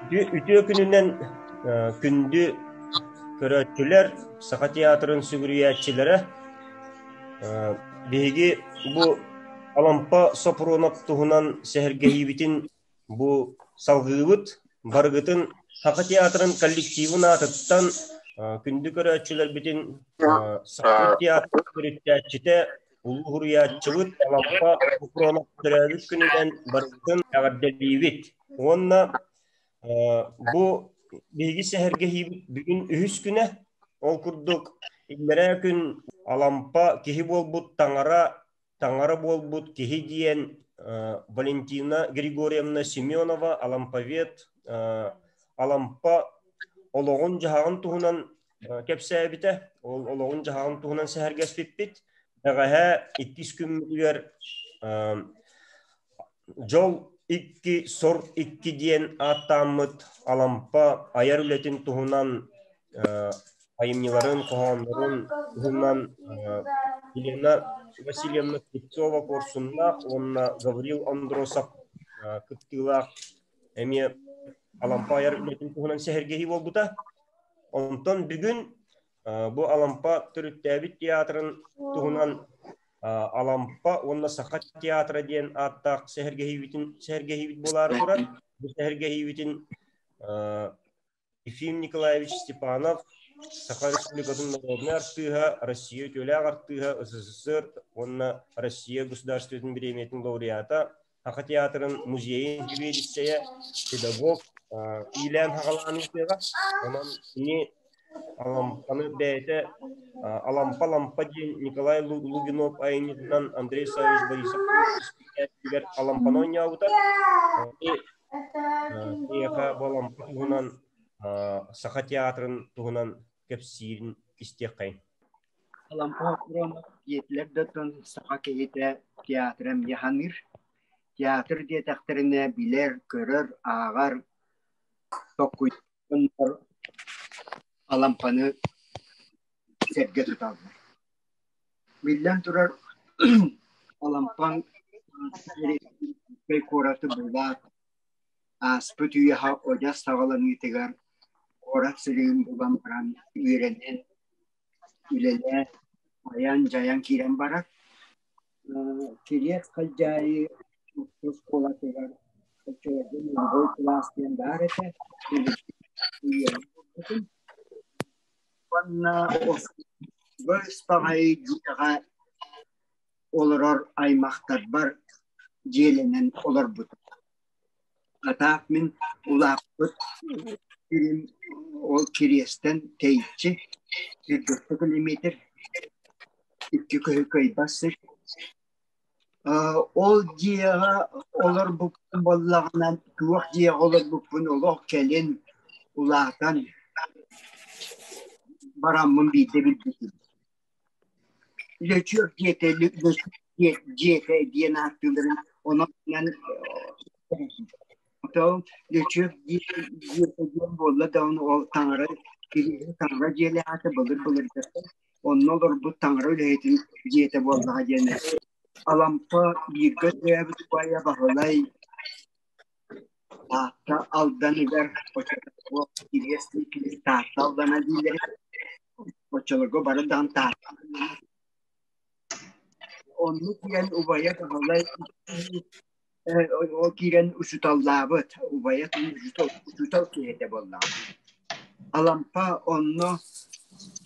Үтүө күнүнэн күндү көрөөччүлэр, Саха театрын сүгүрүйээччилэрэ! Биһиги бу Алампа Сопрунов туһунан сэһэргэһиибитин бу салҕыыбыт. Барыгытын Саха театрын коллективын аатыттан күндү көрөөччүлэрбитин Саха театрын төрүттээччитэ, улуу суруйааччыбыт Алампа Сопрунов төрөөбүт күнүнэн барыгытын эҕэрдэлиибит! Уонна бу биһиги сэһэргэһиибит бүгүн үһүс күнэ. Ол курдук иллэрээ күн Алампа киһи буолбут таҥара, таҥара буолбут киһи диэн Валентина Григорьевна Семенова аламповед Алампа олоҕун-дьаһаҕын туһунан кэпсээбитэ. Ол олоҕун-дьаһаҕын туһунан сэһэргэспиппит. Бэҕэһээ иккис күммүтүгэр Дьол икки, сор икки диэн ааттааммыт Алампа айар үлэтин туһунан айымньыларын, хоһооннорун туһунан Елена Васильевна Слепцова-Куорсуннаах уонна Гаврил Андросов кыттыылаах эмиэ Алампа айар үлэтин туһунан сэһэргэһии буолбута. Онтон бүгүн бу Алампа төрүттээбит театрын туһунан Алампа уонна Саха театра диэн ааттаах сэһэргэһиибитин сэһэргэһиибит буолаары турар. Бу сэһэргэһиибитин Ефим Николаевич Степанов, Саха Республикатын народнай артыыһа, Россия үтүөлээх артыыһа, СССР уонна Россия государственнай бириэмийэтин лауреата, Саха театрын музейын сэбиэдиссэйэ, педагог иилээн-хаҕалаан ыытыаҕа. Онон кини Алампаны бэйэтэ Алампа-Лампа диэн Николай Лугинов айымньытынан Андрей Саввич Борисов испэктээкилигэр Алампаны оонньообута. Киниэхэ бу Алампа туһунан Саха театрын туһунан кэпсиирин истиэххэйин. Алампа Ромов диэтилэр да оттон саха киһитэ театр эмиэ саныыр. Театр диэтэхтэринэ билэр, көрөр, ааҕар, токкуйдар Алампаны сэргэ туталлар. Биллэн турар, Алампаҥ куораты булаат, ааспыт үйэҕэ одьас саҕаланыытыгар куорат сирин булан баран үөрэнэн, үлэлээн, айан-дьайан киирэн барар. Кириэс Халдьаайы оскуолатыгар оччолорго нулевой кылаас диэн баар этэ. Уонна оскуола дьиэҕэ олорор аймахтарбар дьиэлэнэн олорбутум. Атаах мин улааппыт сирим ол Кириэстэн тэйиччи сүүрбэччэ километр, икки көһү кыайбат сир. Ол дьиэҕэ олорбуппун буоллаҕына, туох дьиэҕэ олорбуппун олох кэлин улаатан бараммын биирдэ билбитим. Лөчүөк дьиэтэ Лөчүөк дьиэтэ диэн ааттыылларын онон Лөчүөк дьиэтэ диэн буолла даҕаны ол таҥара таҥара дьиэлээх этэ былыр-былыргыттан онно олорбут таҥара үлэһитин дьиэтэ буоллаҕа диэн Алампа бииргэ төрөөбүт убайа Баһылай Таатта Алданыгар оччотооҕу Кириэс Таатта Алдана дииллэрэ. Оччолорго бары даҕаны Таатта Оннук диэн убайа Баһылай ол киирэн учууталлаабыт, убайа учуутал, учуутал киһитэ буоллаҕа. Алампа онно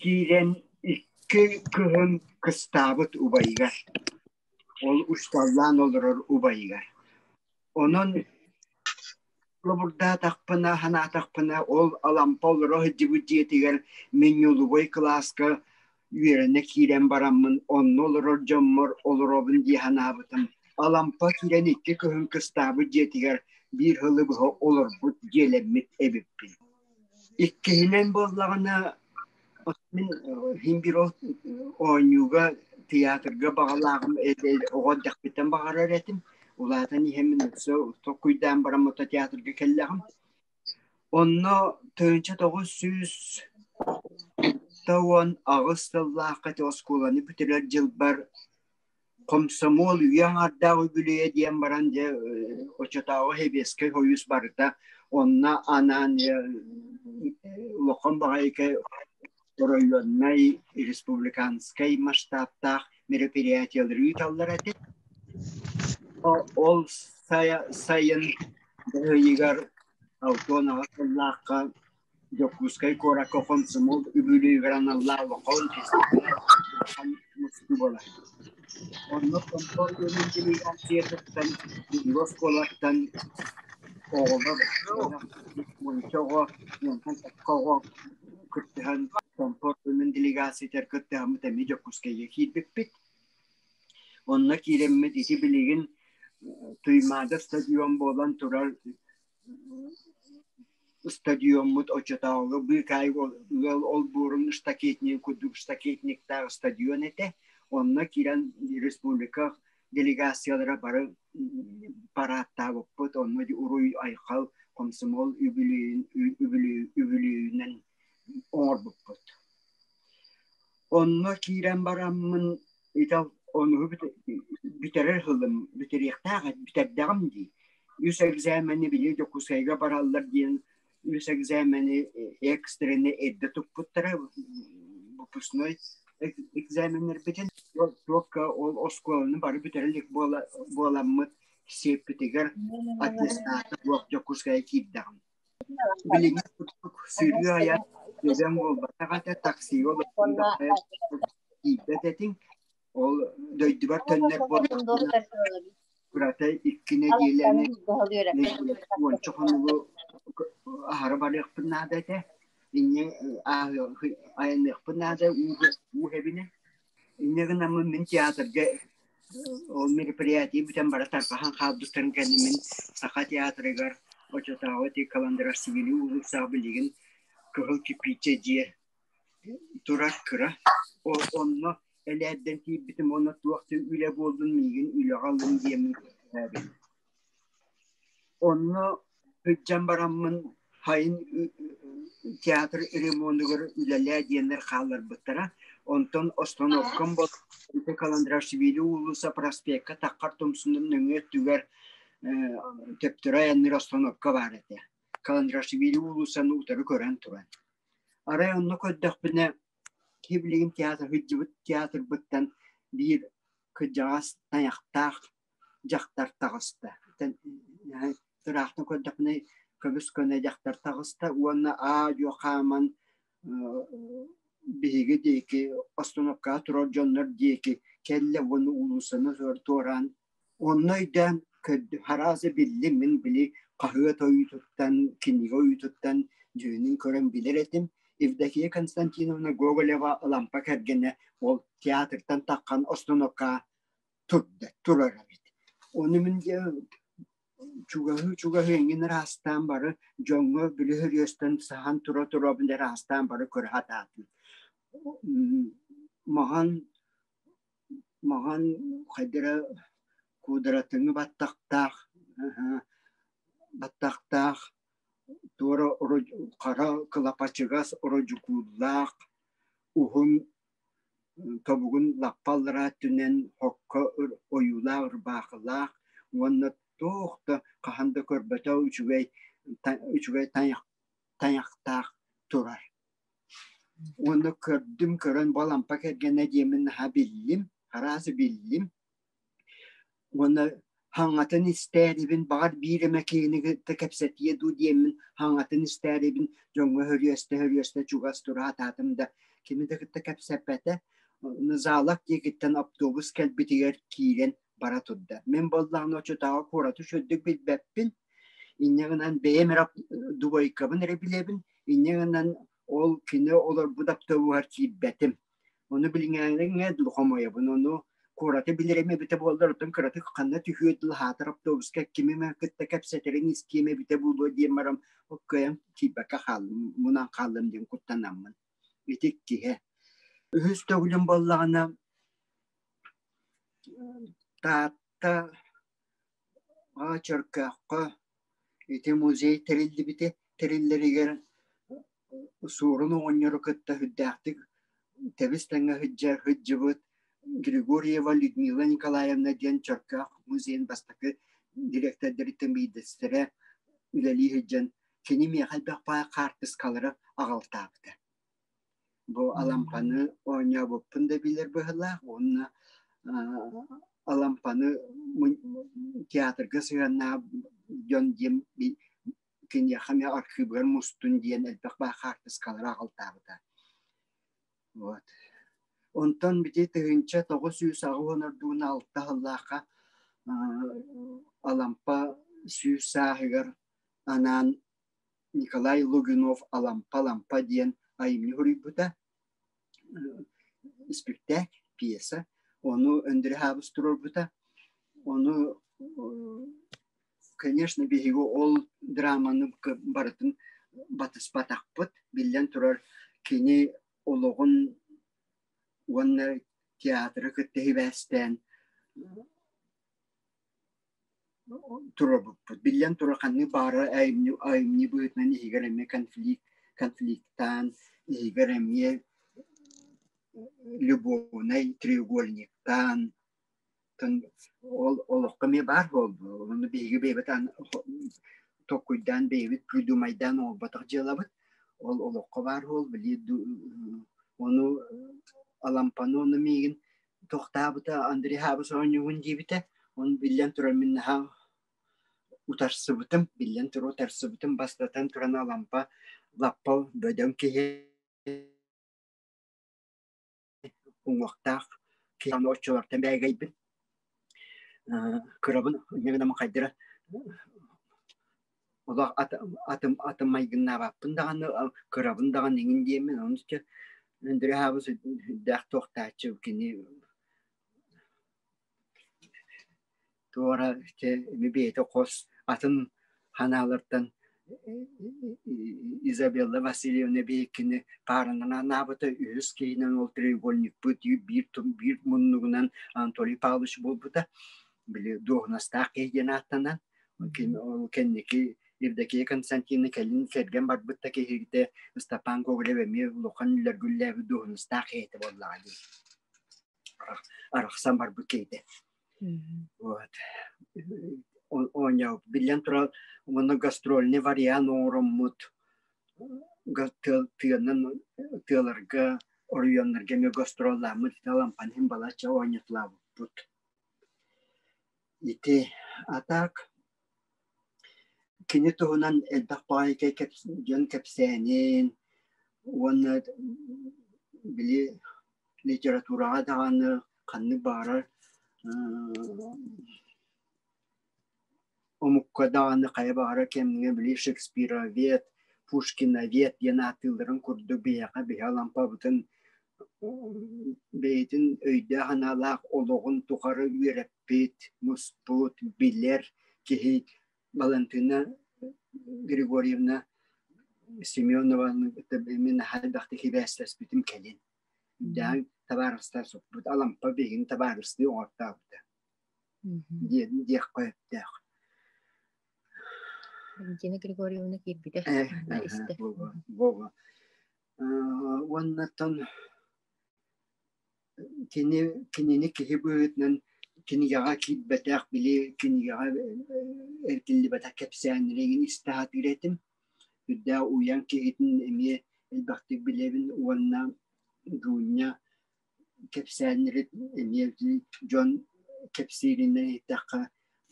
киирэн икки кыһын кыстаабыт убайыгар. Ол учууталлаан олорор убайыгар. Онон холобурдаатахпына, санаатахпына, ол Алампа олоро сылдьыбыт дьиэтигэр мин ньулубуой кылааска үөрэнэ киирэн бараммын онно олорор дьоммор олоробун дии санаабытым. Алампа киирэн икки кыһын кыстаабыт дьиэтигэр биир сылы быһа олорбут дьиэлэммит эбиппин. Иккиһинэн буоллаҕына, мин иһин биир ол оонньууга, театрга баҕалааҕым оҕо эрдэхпиттэн баҕарар этим. Улаатан иһэммин өссө толкуйдаан баран мото театрга кэллэҕим. Онно 1968 сыллаахха ити оскуоланы бүтэрэр дьылбар. Комсомол үйэ аҥаардаах үбүлүөйэ диэн баран дьэ оччотооҕу Сэбиэскэй Сойуус барыта онно анаан улахан баҕайы оройуоннай, республиканскай масштабтаах мероприятиелары ыыталлар этэ. Ол сайын ыйыгар 68 сыллаахха Дьокуускай куоракка хомсомуол үбүлүөйүгэр аналлаах улахан фестиваль мустуу буолар. Онно Томпо оройуонун делегациятыттан Бүлүү оскуолаттан оҕолор уонча оҕо, уонтан тахса оҕо кыттыһан Томпо оройуонун делегациятыгар кыттыһаммыт эмиэ Дьокуускайга киирбиппит. Онно киирэммит ити билигин Туймаада стадион буолан турар Стадиоммут оччотооҕуга быыкаай ыал олбуорун штакетник курдук штакетниктаах стадион этэ. Онно киирэн республика делегациялара бары параадтаабыппыт. Онно уруй-айхал комсомол үбүлүөйүнэн оҥорбуппут. Онно киирэн бараммын ити онуһу бүтэрэр сылым бүтэриэхтээх бүтэрдэҕим дии. Үс экзамени били Дьокуускайга бараллар диэн үс экзамени экстренный эрдэ туппуттара выпускной экзаменнэрбитин. Туокка ол оскуоланы бары бүтэрэ илик буоламмыт сиэппитигэр аттестаты суох Дьокуускайга киирдэҕим. Билиҥҥи курдук сырыы айан дөбөҥ буолбатах этэ, таксига олордум да тиийбэт этиҥ. Ол дойдубар төннөр буоллахпына кырата икки нэдиэлэни уонча хонугу аһара барыахпын наада этэ. Инньэ айанныахпын наада уу эбинэ. Инньэ гынаммын мин театрга ол мероприятие бүтэн бара тарҕаһан хаалбыттарын кэннэ мин Саха театрыгар оччотооҕу ити Каландарашвили уулуссаҕа билигин Кыһыл кирпииччэ дьиэ турар кыра. Ол онно элээрдэн киирбитим уонна туох да үлэ буоллун миигин үлэҕэ ылын диэммин көрдөһөбүн. Онно сылдьан бараммын сайын театр ремонугар үлэлээ диэннэр хаалларбыттара. Онтон остановкам буолбут Каландрашвили уулусса проспекка таххар тумсунун нөҥүө өттүгэр төптөрө айанныыр остановка баар этэ. Каландрашвили уулуссаны утары көрөн туран. Арай онно көрдөхпүнэ киһи билигин театр сылдьыбыт театрбыттан биир кырдьаҕас тайахтаах дьахтар таҕыста. Ыраахтан көрдөхпүнэ көбүс-көнө дьахтар таҕыста уонна аа-дьуо хааман биһиги диэки остановкаҕа турар дьоннор диэки кэллэ уонна уулуссаны туораан онно өйдөөн араас биллим мин били хаһыат ойуутуттан, кинигэ ойуутуттан дьүһүнүн көрөн билэр этим. Евдокия Константиновна Гоголева Алампа кэргэнэ ол театртан таххан остановкаҕа турда, турар эбит. Ону мин дьэ чугаһыы-чугаһыы эҥин ыраастаан бары дьоҥҥо били хөрүөстэн саһан тура-турабын ыраастаан бары көрө сатаатым. Маҕан маҕан хайдара куудратыҥы баттахтаах баттахтаах туора хара кылапачыгас ородьукууллаах уһун тобугун лаппа аллараа өттүнэн окко ойуулаах ырбаахылаах уонна туох да хаһан да көрбөтөх үчүгэй үчүгэй тайахтаах турар. Уонна көрдүм көрөн бу Алампа кэргэнэ диэммин наһаа биллим, араас биллим. Уонна хаҥатын истээрибин, баҕар биир эмэ киһини кытта кэпсэтиэ дуу диэммин хаҥатын истээрибин дьоҥҥо хөрүөстэ-хөрүөстэ чугас тура сатаатым да, кими да кытта кэпсэппэтэ. Залак диэкиттэн автобус кэлбитигэр киирэн бара турда. Мин буоллаҕына оччотооҕу куораты үчүгэйдик билбэппин. Инньэ гынан бэйэм эрэ двойкабын эрэ билэбин. Инньэ гынан ол кини олорбут автобуһар киирбэтим. Ону билиҥҥээҥҥэ дылы хомойобун, ону куораты билэрим эбитэ буоллар, оттон кыратык ханна түһүө дылы аһаатар автобуска кими эмэ кытта кэпсэтэрин истиэм эбитэ буолуо диэн баран, кыайан киирбэккэ хааллым, мунан хааллым диэн куттанаммын. Ити иккиһэ. Үһүс төгүлүм буоллаҕына, Таатта Чөркөөххө ити музей тэриллибитэ, тэриллэригэр Суорун оҕонньору кытта сүрдээхтик тэбис-тэҥҥэ сылдьар сылдьыбыт. Григорьева Людмила Николаевна диэн Чөркөөх музейын бастакы дириэктэрдэриттэн биирдэстэрэ үлэлии сылдьан, кини миэхэ элбэх баай хаартыскалары аҕалтаабыта. Бу Алампаны оонньообуппун да билэр быһыылаах уонна Алампаны театрга сыһыаннаах дьон диэн киниэхэ эмиэ архыыбыгар мустун диэн элбэх баай хаартыскалары аҕалтаабыта. Вот. Онтон бити 1986 сыллаахха Алампа 100 сааһыгар анаан Николай Лугинов «Алампа-Алампа» диэн айымньы суруйбута, испиктээк, пьеса. Ону Өндөрө Хаабыс туруорбута. Ону, конечно, биһиги ол драманы барытын батыспатахпыт. Биллэн турар, кини олоҕун уонна театры кытта сибээстээн туруорбуппут. Биллэн турар, ханнык баҕарар айымньы, айымньы быһыытынан иһигэр эмиэ конфликт, конфликтаан, иһигэр эмиэ любовнай треугольниктаан, ол олоххо эмиэ баар буолбу. Ону биһиги бэйэбит толкуйдаан бэйэбит придумайдаан оҥорботох дьыалабыт. Ол олоххо баар буол, били ону Алампаны ону миигин тохтообута Андрей Хабыс оонньуугун диэбитэ. Оны биллэн турар мин наһаа утарсыбытым, биллэн турар утарсыбытым бастатан туран Алампа лаппа бөдөҥ киһи уҥуохтаах киһи оччолортон бээгэйбин кырабын инньэ хайдара олох атым атым майгыннаабаппын даҕаны кырабын даҕаны иҥин диэммин ону Өндөрө Хаабыс үрдээх туохтааччы кини туора бэйэтэ хос атын ханаалартан Изабелла Васильевна биһиккини пааранан анаабыта үһүс киһинэн ол треугольникпыт биир биир муннугунан Анатолий Павлович буолбута били дуоһунастаах киһи диэн ааттанан ол кэнники Евдокия Константиновна кэлин кэргэн барбыт да киһитэ Степан Гоголев эмиэ улахан үллэргүллээбит дуоһунастаах киһитэ буоллаҕа дии арахсан барбыт киһитэ. Вот. Оонньообут. Биллэн турар, уонна гастрольный вариант оҥороммут тыанан тыаларга, оройуоннарга эмиэ гастроллааммыт Алампан иһин балачча оонньотулаабыппыт. Ити а так кини туһунан элбэх баҕайы дьон кэпсээнин уонна били литератураҕа даҕаны ханнык баҕарар омукка даҕаны хайа баҕарар кэмҥэ били шекспировед, пушкиновед диэн ааттыылларын курдук биһиэхэ биһи Алампабытын бэйэтин өйдөөх-санаалаах олоҕун тухары үөрэппит, муспут, билэр киһи Валентина Григорьевна Семенованы кытта мин наһаа элбэхтик сибээстэспитим кэлин. Дээн табаарыстар суппут Алампа биһигини табаарыстыы оҥортообута диэн диэххэ өптөөх. Валентина Григорьевна киирбитэ истэ. Буолуо. Уоннаттан кини кинини киһи быһыытынан кинигэҕэ киирбэтэх, били кинигэҕэ эргиллибэтэх кэпсээннэрин истэ сатыыр этим. Үрдээх уйан киһитин эмиэ элбэхтик билэбин уонна Дуня кэпсээннэри эмиэ дьон кэпсииринэн иһиттэххэ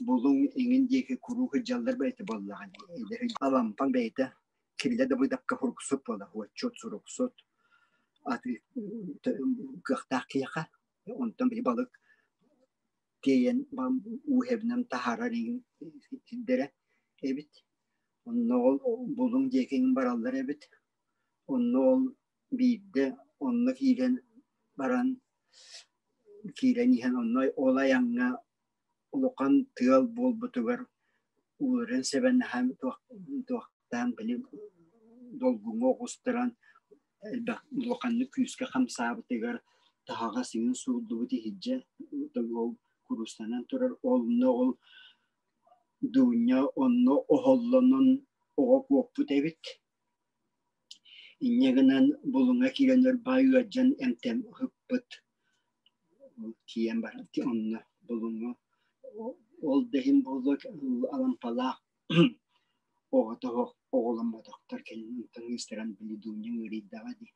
Булуҥ иҥин диэки куруук сылдьаллар бэйэтэ буоллаҕа дии. Алампаҥ бэйэтэ Кирилэ Давыдовка суруксут буолар, отчуот суруксут аты кыахтаах киһиэхэ. Онтон били балык тиэйэн ууһэбинэн таһаарар сирдэрэ эбит. Онно ол Булуҥ диэки бараллар эбит. Онно ол биирдэ онно киирэн баран киирэн иһэн онно ол айаҥҥа улахан тыал буолбутугар ууларын сэбэнэһэн туохтаан били долгуҥҥа оҕустаран элбэх улаханнык күүскэ хамсаабытыгар таһаҕас иҥин сууллубут иһирдьэ ол курустанан турар онно ол Дуня онно оһоллонон оҕо куоппут эбит. Инньэ гынан Булуҥа киирэн өр баай ыалдьан эмтэн ыһыппыт. Ол тиийэн баран онно Булуҥҥа ол да иһин буолуо Алампалаах оҕото оҕоломмотохтор кэлин онтон ыыстаран били Дуня ыарыйдаҕа дии.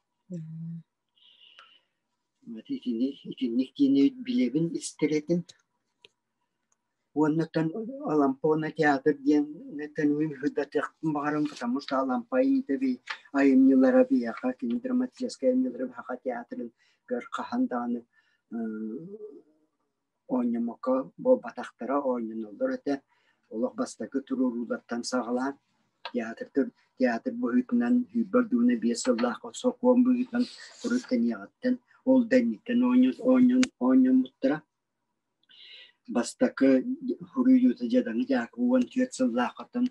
Итини итинник диэни билэбин истэр этим. Уонна Алампа уонна театр диэн ыһыдатыахпын баҕарабын, потому что Алампа айымньыта айымньылара биһиэхэ, кини драматическай айымньылара биһиэхэ театрын көр хаһан даҕаны оонньоммокко буолбатахтара, оонньоноллор этэ. Олох бастакы туруоруулартан саҕалаан театр театр быһыытынан 25 сыллаах сокуон быһыытынан урут тэниэҕиттэн ол да инниттэн оонньоммуттара. Бастакы суруйуута дьадаҥы дьаакы 14 сыллааххыттан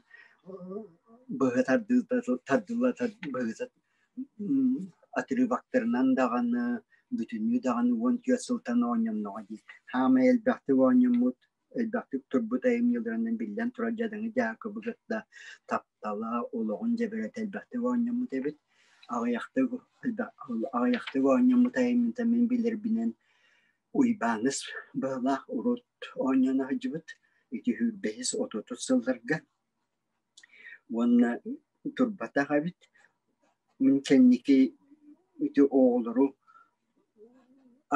быһа тардылла быһыта отрывоктарынан даҕаны бүтүннүү даҕаны 14 сылтан оонньонноҕо дии. Хаамай элбэхтик оонньоммут, элбэхтик турбут айымньыларынан биллэн турар дьадаҥы дьаакыбы кытта таптала, олоҕун дьэбэрэтэ элбэхтик оонньоммут эбит. Аҕыйахтык аҕыйахтык оонньоммут айымньыта мин билэрбинэн Уйбааныс быһалаах урут оонньоон сылдьыбыт ити сүүрбэһис отутус сылларга уонна турбатах эбит. Мин кэнники ити оҕолору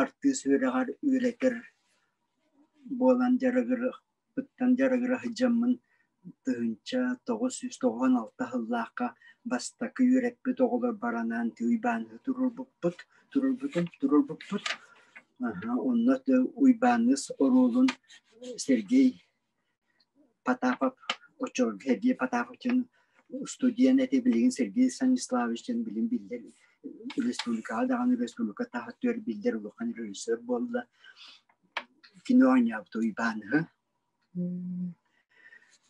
артыыс үөрэҕэр үөрэтэр буолан дьарыгырыахпыттан дьарыгыра сылдьаммын 1996 сыллаахха бастакы үөрэппит оҕолорбор анаан Уйбааныһы туруорбуппут, туруорбутум, туруорбуппут. Онно Уйбааныс оруолун Сергей Потапов, оччолорго Сергей Потапов диэн студент этэ, билигин Сергей Станиславович диэн билин биллэр республикаҕа даҕаны республика таһыттыгар биллэр улахан режиссер буолла. Кини оонньообут Уйбааныһы.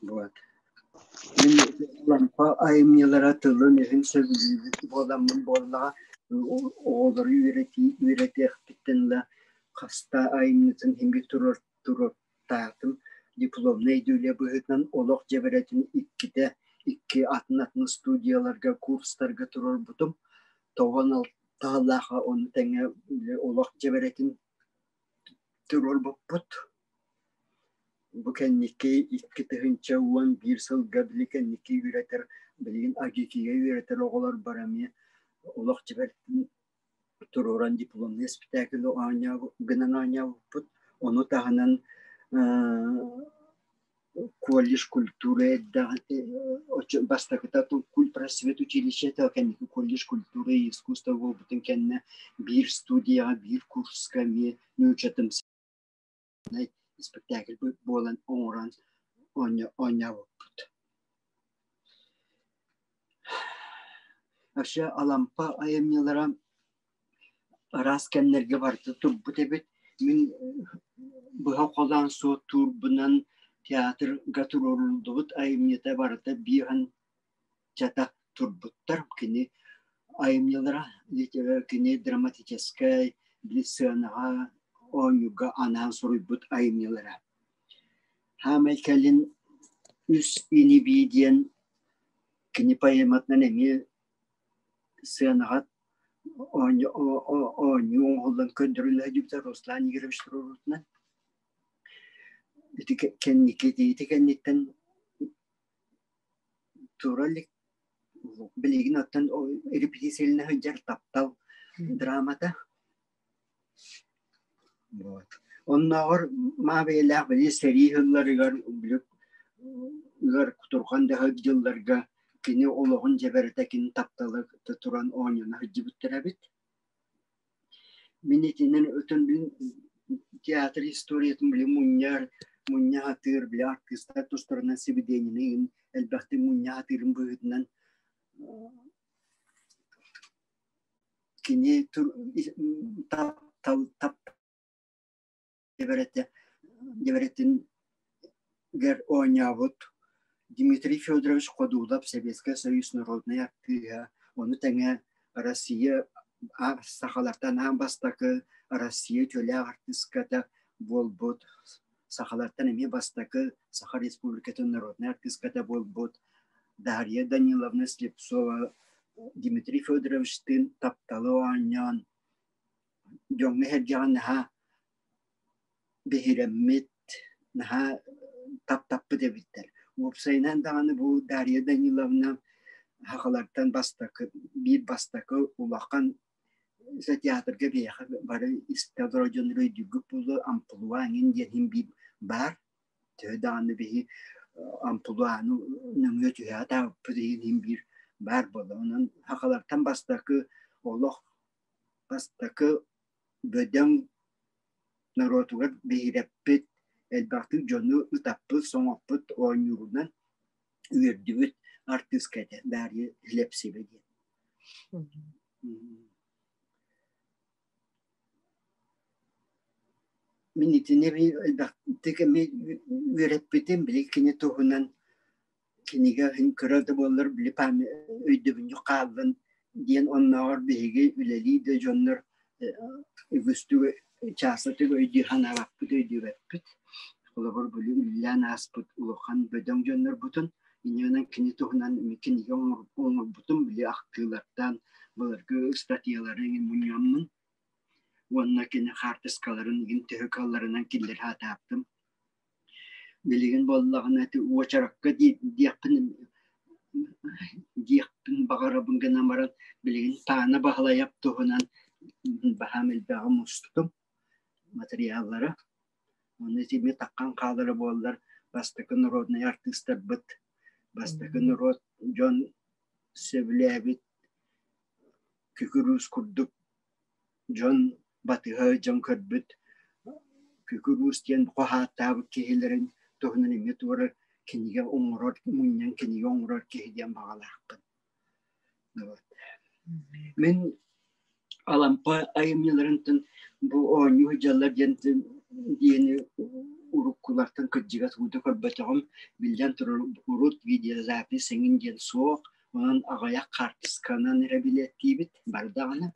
Вот. Мин Лампа айымньылара тылын-өһүн сөбүлүүбүт буоламмын буоллаҕа, оҕолору үөрэтии үөрэтиэхпиттэн ыла хаста айымньытын иһин туруортаатым. Дипломнай үлэ быһыытынан олох дьэбэрэтин иккитэ икки атын-атын студияларга, курстарга туруорбутум. Тоҕон алтаһалаах ону тэҥэ олох дьэбэрэтин туруорбуппут. Бу кэнники 2011 сылга били кэнники үөрэтэр, билигин АГИКИга үөрэтэр оҕолор бар эмиэ олох дьэбэртин туруоран дипломнай испитээкили гынан оонньообуппут. Ону таһынан колледж культуры бастакыта культпросвет училищета кэнники колледж культуры и искусства буолбутун кэннэ биир студияҕа биир курска эмиэ нууччатым испэктээкил буолан оҥорон оонньообуппут. Вообще Алампа айымньылара араас кэмнэргэ барыта турбут эбит. Мин быһа холоон суоттуурбунан театрга туруоруллубут айымньыта барыта биир чата турбуттар. Кини айымньылара кини драматическай сыанаҕа оонньууга анаан суруйбут айымньылара. Хаамай кэлин «Үс ини-бии» диэн кини поэматынан эмиэ сыанаҕа оонньуу оҥоһуллан көрдөрүллэ сылдьыбыта Руслан Игоревич туруоруутунан. Ити кэнники ити кэнниттэн тура илик билигин оттон репетициялана сылдьар таптал драмата. Вот. Оннооҕор маа бэйэлээх били сэрии сылларыгар били ыар кутурҕан да дьылларга кини олоҕун дьэбэрэтэ кини таптала туран оонньоно сылдьыбыттар эбит. Мин итинэн өтөн мин театр историятын били мунньар, мунньа сатыыр, били артыыстар тустарынан сибидиэнньэни элбэхтик мунньа сатыырым быһыытынан кини таптал тап дьэбэрэтин оонньообут Дмитрий Федорович Ходулов Советскай Союз народнай артыыһа, ону тэҥэ Россия сахалартан аан бастакы Россия үтүөлээх артыыската буолбут, сахалартан эмиэ бастакы Саха Республикатын народнай артыыската буолбут Дарья Даниловна Слепцова Дмитрий Федоровичтыын тапталы оонньоон дьоҥҥо-сэргэҕэ наһаа Биһирэммит, наһаа таптаппыт эбиттэр. Уопсайынан даҕаны бу Дарья Даниловна сахалартан бастакы, биир бастакы улахан театрга биһиэхэ бары истэ олорор дьоннор өйдүүргүт буолуо амплуа эҥин диэн иһин биир баар. Төһө даҕаны биһи амплуаны нөҥүө түһэ сатаабыппыт иһин иһин биир баар буолла. Онон сахалартан бастакы олох бастакы бөдөҥ норуотугар биһирэппит, элбэхтик дьону ытаппыт, соҥоппут оонньуурунан үөрдүбүт артыыска этэ Дарья Лепсева диэн. Мин итини элбэхтик эмиэ үөрэппитим, били кини туһунан кинигэ иһин кыра да буоллар били өйдөбүнньүк хааллын диэн оннооҕор биһиги үлэлии да дьоннор үгүстүк чаастатык өйдүү санаабаппыт өйдүүбэппит. Холобур били үлэлээн ааспыт улахан бөдөҥ дьоннорбутун инньэ кини туһунан кинигэ оҥорбутум били ахтыылартан былыргы ыстатыйалары мунньаммын уонна кини хаартыскаларын игин төһө кыалларынан киллэрэ сатаабытым. Билигин буоллаҕына ити уочаракка диэхпин диэхпин баҕарабын гынан баран билигин Таана Баһылайап туһунан баһаам элбэҕи мустум материаллары. Ону итини таххан хаалара буоллар бастакы народнай артыыстарбыт, бастакы норуот дьон сөбүлээбит күкүр уус курдук дьон батыһа дьон көрбүт Күкүр Уус диэн хоһааттаабыт киһилэрин туһунан эмиэ туора кинигэ оҥорор, мунньан кинигэ оҥорор киһи диэн баҕалаахпын. Мин Алампа айымньыларынтан бу оонньуу сылдьаллар диэн диэни уруккулартан кырдьыга тугу да көрбөтөҕүм. Биллэн турар, урут видеозапись эҥин диэн суох, онон аҕыйах хаартысканан эрэ билэттиибит бары даҕаны.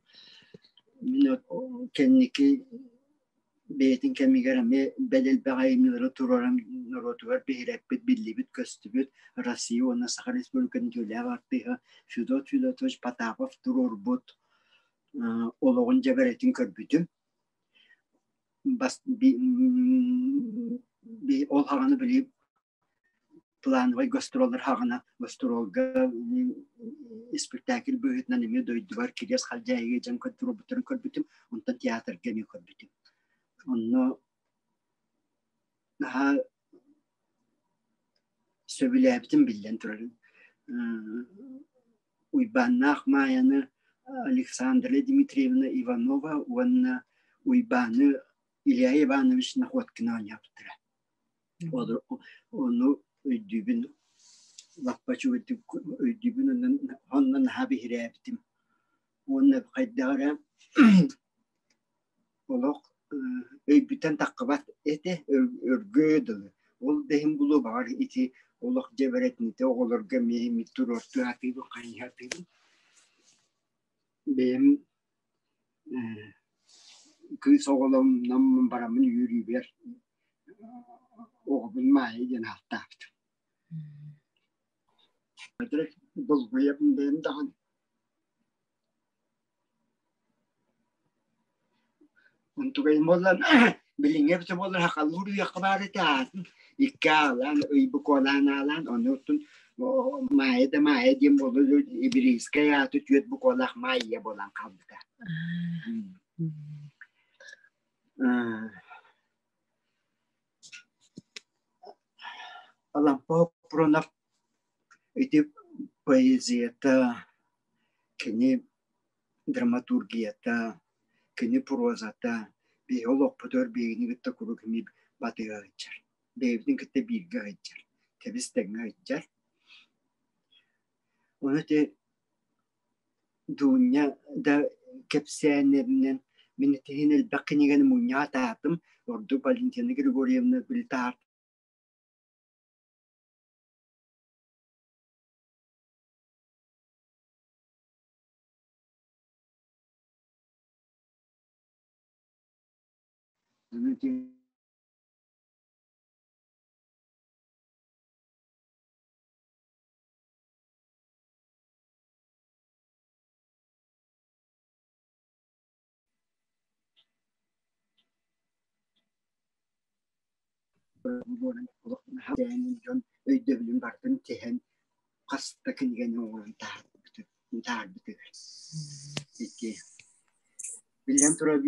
Мин кэнники бэйэтин кэмигэр эмиэ бэл элбэх айымньылары туруоран норуотугар биһирэппит, биллибит-көстүбүт Россия уонна Саха Республикатын үтүөлээх артыыһа Федот Федотович Потапов туруорбут олоҕун дьэбэрэтин көрбүтүм. Бас, би, ол хаҕаны били плановай гастроллар хаҕана гастролга испэктээкил быһыытынан эмиэ дойдубар Кириэс Халдьаайыга дьон туруорбуттарын көрбүтүм, онтон театрга эмиэ көрбүтүм. Онно наһаа сөбүлээбитим биллэн турар. Уйбааннаах Маайаны Александра Дмитриевна Иванова уонна Уйбааны Илья Иванович Находкин оонньообуттара. Ону өйдүүбүн, лаппа үчүгэйдик өйдүүбүн онно наһаа биһирээбитим. Уонна хайдах эрэ олох өйбүттэн таххыбат этэ, өргөө дылы. Ол да иһин булуо баҕар ити олох дьэбэрэтинитэ оҕолорго эмиэ туруортуу сатыыбын, хайыһа сатыыбын. Бэйэм кыыс оҕолонон бараммын үөрүүбэр оҕобун Маайа диэн ааттаабытым. Долгуйабын бэйэм даҕаны. Онтукайым буоллар билиҥҥи эбитэ буоллар сахалыы уруйуохха баар этэ аатын икки аалаан ый буквалаан аалаан ону оттон Маайа да Маайа диэн буолла еврейскэй ааты түөрт буквалаах Майя буолан хаалбыта. Алампа Хоппуронов ити поэзията кини драматургията, кини прозата биһиги олохпутугар биһигини кытта куруук эмиэ батыһа сылдьар, бэйэбитин кытта бииргэ сылдьар, тэбис-тэҥҥэ сылдьар. Ону ити Дуня да кэпсээннэринэн мин итиһин элбэх кинигэни мунньа сатаатым, ордук Валентина Григорьевна били Дьон өйдөбүлүн барытын тиһэн хас да кинигэни оҥорон таһаарбытыгар. Ити биллэн турар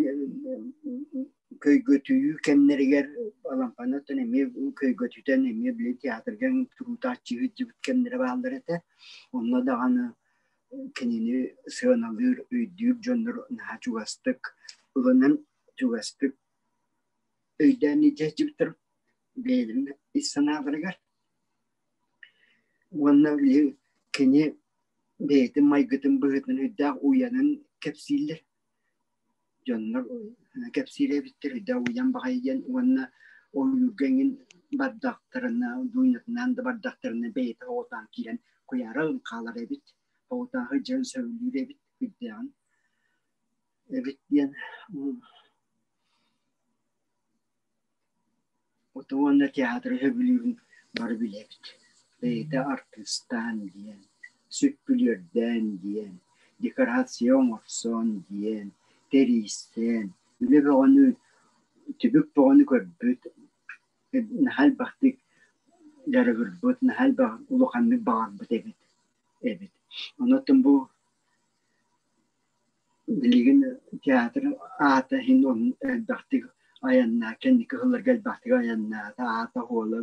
көйгөтүйүү кэмнэригэр Алампанаттан эмиэ көйгөтүтэн эмиэ били театрга туруутааччы сылдьыбыт кэмнэрэ бааллар этэ. Онно даҕаны кинини сыаналыыр, өйдүүр дьоннор наһаа чугастык ылынан чугастык өйдөөн илдьэ сылдьыбыттар бэйэлэрин ис санааларыгар. Уонна били кини бэйэтин майгытын быһыытынан өйдөөх уйанын кэпсииллэр. Дьоннор кэпсиир эбиттэр өйдөөх уйан баҕайы диэн уонна ойуурга эҥин бардахтарына, дуунньатынаан да бардахтарына бэйэтэ оҕотоон киирэн куйаара ылан хаалар эбит. Оҕотооҕу дьон сөбүлүүр эбит күйдээҕин эбит диэн Ото уонна театры сөбүлүүрүн бары билэбит. Бэйэтэ артыыстаан диэн, сүппүлүөрдээн диэн, декорация оҥорсон диэн, тэрийсэн, үлэ бөҕөнү, түбүк бөҕөнү көрбүт, наһаа элбэхтик дьарыгырбыт, наһаа элбэх улаханнык баҕарбыт эбит эбит. Онон бу Билигин театр аата иһин элбэхтик айаннаа, кэнники сылларга элбэхтик айаннаата, аата оһуола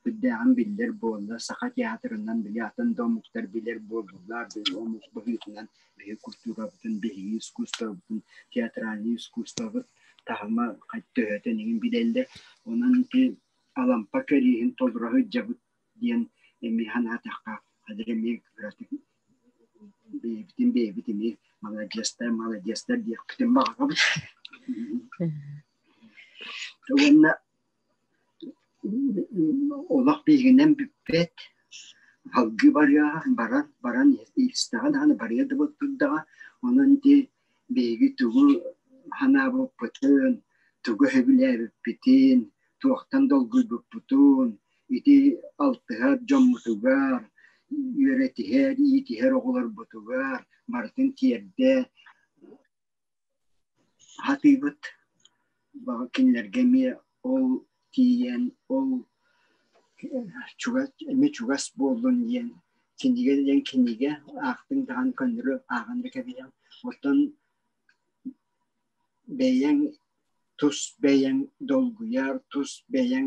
үрдээҕин биллэр буолла. Саха театрынан били атын да омуктар билэр буоллулар, омук быһыытынан биһиги культурабытын, биһиги искусствобытын, театральный искусствобыт таһыма төһөтөн иһин билэллэр. Онон ити Алампа кэриэһин толоро сылдьабыт диэн эмиэ санаатахха, хадыр эмиэ кыратык бэйэбитин бэйэбит эмиэ маладьыастар маладьыастар диэхпитин баҕарабыт. Уонна олох биһигинэн бүппэт, салгыы барыа, баран баран истэҕэ даҕаны барыа да турдаҕа. Онон ити биһиги тугу санаабыппытын, тугу сөбүлээбиппитин, туохтан долгуйбуппутун, ити алтыһар дьоммутугар, үөрэтиһэр, иитиһэр оҕолорбутугар барытын тиэрдэ сатыыбыт. Кинилэргэ эмиэ ол тиийэн, ол чугас эмиэ чугас буоллун диэн кинигэ диэн кинигэ аахтыҥ даҕаны көннөрү ааҕан да кэбиһэҕин. Оттон бэйэҥ тус бэйэҥ долгуйар, тус бэйэҥ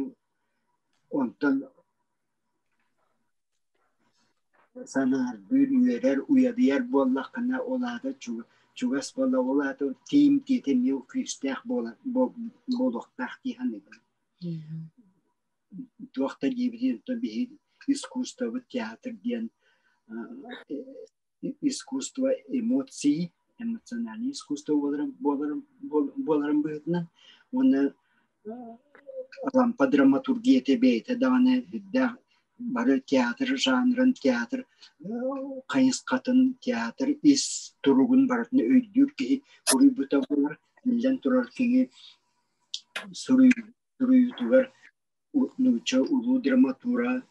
онтон санааргыыр, үөрэр, уйадыйар буоллаххына, ол аата чугас буолла, ол аата тиийимтиэтэ эмиэ күүстээх буолуохтаах дии саныыбын. Туох да диэбитин, оттон биһиги искусствобыт театр диэн искусство эмоций, эмоциональное искусство буоларын, буоларын, буоларын быһыытынан уонна Алампа драматургията бэйэтэ даҕаны үрдээх бары театр жанрын, театр хайысхатын, театр ис туругун барытын өйдүүр киһи суруйбута буолар. Биллэн турар кини суруйуутугар нуучча улуу драматура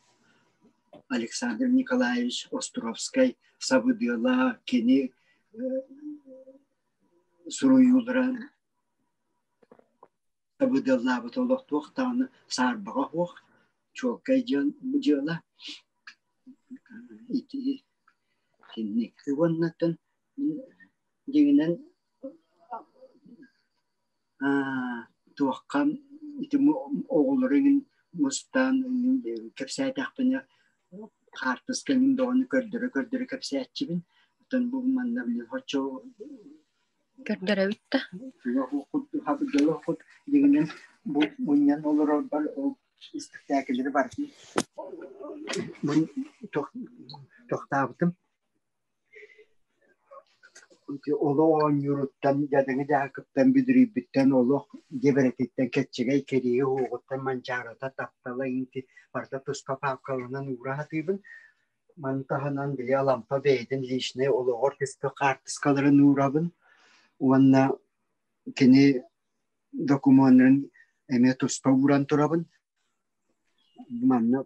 Александр Николаевич Островскай сабыдыала кини суруйуулара сабыдыаллаабыта олох туох даҕаны саарбаҕа суох, чуолкай дьыала. Ити итинник. Уоннаттан дьиҥинэн туохха ити оҕолору эҥин мустан кэпсээтэхпинэ хаартыска эҥин бөҕөнү көрдөрө-көрдөрө кэпсээччибин. Оттон бу манна били оччо Көрдөрөбүт да. Дьолоххут дьиҥинэн бу мунньан олорорбор ол испэктээкиллэри барытын тохтообутум. Олох оонньууруттан, дьадаҥы дьаакыптан, бүдүрүйбүттэн, олох дьиэбэрэтиттэн, кэччэгэй кэриэһи уоҕуттан манчаарыта, таптала иҥти барыта туспа паапкаланан уура сатыыбын. Маны таһынан били Алампа бэйэтин личнэй олоҕор түспүт хаартыскаларын уурабын уонна кини докумуоннарын эмиэ туспа ууран турабын. Манна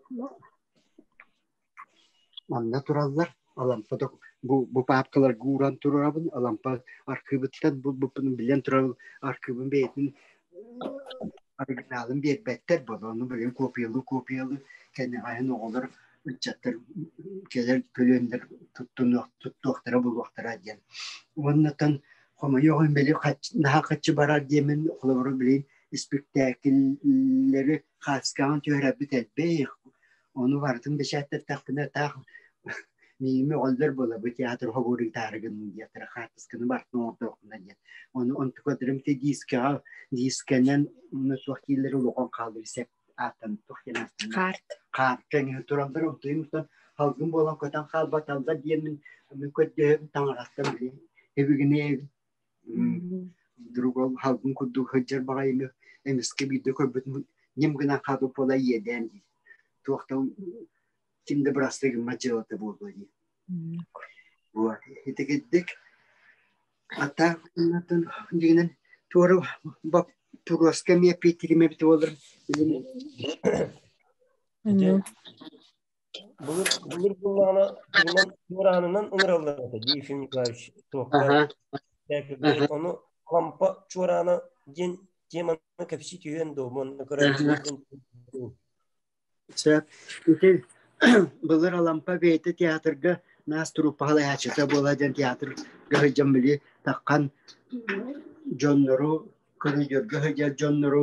манна тураллар. Алампа бу паапкаларга ууран турабын. Алампа архыыбыттан булбуппун билэн турабын. Архыыбын бэйэтин Оригиналын биэрбэттэр буолуо, ону билигин копиялыы-копиялыы кэнэҕэһин оҕолор, ыччаттар кэлэр көлүөнэлэр туттунуох туттуохтара булуохтара диэн. Уоннатан хомойуох иһин били наһаа хаччы барар диэмин холобура билигин испиктээкиллэри хааскаҕын түһэрэрбит элбэх. Ону барытын бэчээттэттэхпинэ таах миигин мөҕөллөр буола бу театр хоһуурун гынным диэхтэрэ хаартысканы барытын оҥордохпуна диэн. Ону онтукадырым ти дискэҕэ дискэнэн туох дииллэр улахан хаалыр сеп ааттан туох диэн ааттанар Хаарт. Хаарт кэҥиһи тураллар онтуйум халгын буолан көтөн хаалбаталлар диэммин мин көрдөһөбүн таҥараттан били эбигини Вдруг ол халгын курдук сылдьар баҕайыны эмискэ биирдэ көрбүтүм ньим гынан хаалбыт буола иэдээн дии. Туох да ким да бырастыы гыммат дьыалата буолуо дии. Вот итигирдик ата дьиҥинэн туора боппуруоска эмиэ эппиэттиирим эбитэ буоллар билин Ити былыр былыр буоллаҕына тугунан чуораанынан ыҥыраллар этэ дии Ефим Николаевич туохха ону Лампа чуораана диэн теманы кэпсии түһүөн дуо уонна көрөөччүлэрдэн Сөп. Ити былыр Алампа бэйэтэ театрга наас труппаһалаһааччыта буола диэн театрга сылдьан били таххан дьоннору көрүдүөргэ сылдьар дьоннору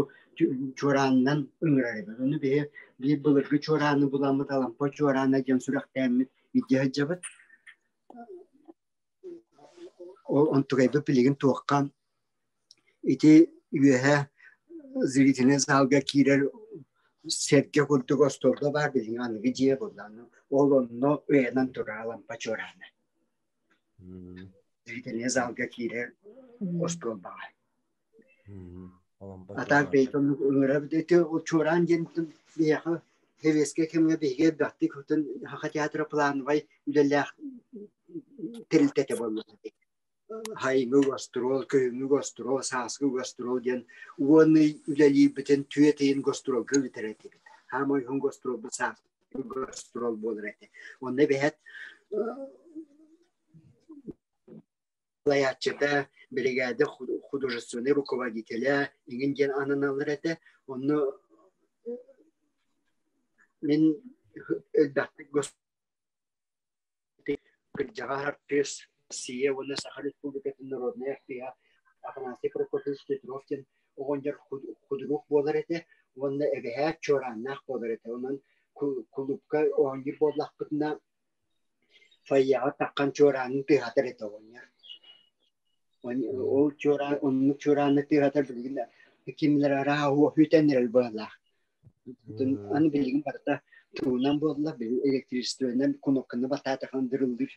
чуораанынан ыҥырар эбит. Ону биһи биир былыргы чуорааны буламмыт Алампа чуораана диэн сүрэхтээммит илдьэ сылдьабыт. Ол онтукайбыт билигин туохха ити үөһэ зрительнай залга киирэр сэргэ курдук остуолга баар билигин аныгы дьиэ буолла. Ол онно ыйанан турар Алампа чуораана. Зрительнай залга киирэр остуолбаҕа. Алампа А так чуораана. бэйэтэ оннук ыҥырабыт. Ити чуораан диэн биһиэхэ сэбиэскэй кэмҥэ биһиги элбэхтик отон Саха театра плановай үлэлээх тэрилтэтэ буолла. Хайыҥы гастрол, күһүҥҥү гастрол, сааскы гастрол диэн уонный үлэлиирбитин түөрт ыйын гастролга ыытар этибит. Хаамай уһун гастролбут сааскы гастрол буолар этэ. Онно эбэһэт салайааччыта, биригээдэ художественнай руководителэ иҥин диэн ананаллар этэ. Онно мин элбэхтик кырдьаҕас артыыс Россия уонна Саха Республикатын народнай артыыһа Афанасий Прокопьевич Петров диэн оҕонньор худрук буолар этэ уонна эбэһээт чуорааннаах буолар этэ. Онон кулуупка оонньуур буоллахпытына фойеҕа таххан чуораанын тыаһатар этэ оҕонньор. Ол чуораан оннук чуорааны тыаһатар билигин кимнэр арааһа үтэн эрэр быһалаах. Аны билигин барыта тугунан буолла, билигин электричествонан кнопканы баттаатахына дырыллыыр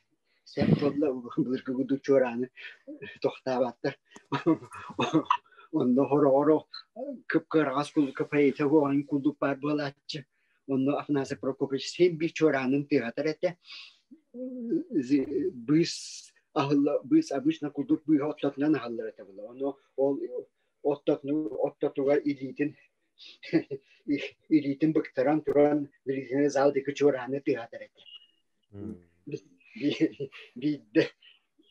сэп буолла, былыргы курдук чуорааны тохтооботтор. Онно хороҕор кып-кыараҕас кулука поэзия уоҕун курдук баар буолааччы. Онно Афанасий Прокопьевич син биир чуораанын тыаһатар этэ. Быыс аһылла быыс обычно курдук быыһа оттотунан аһыллар этэ була. Ону ол оттотугар илиитин илиитин быктаран туран зрительный зал диэки чуорааны тыаһатар этэ. Биирдэ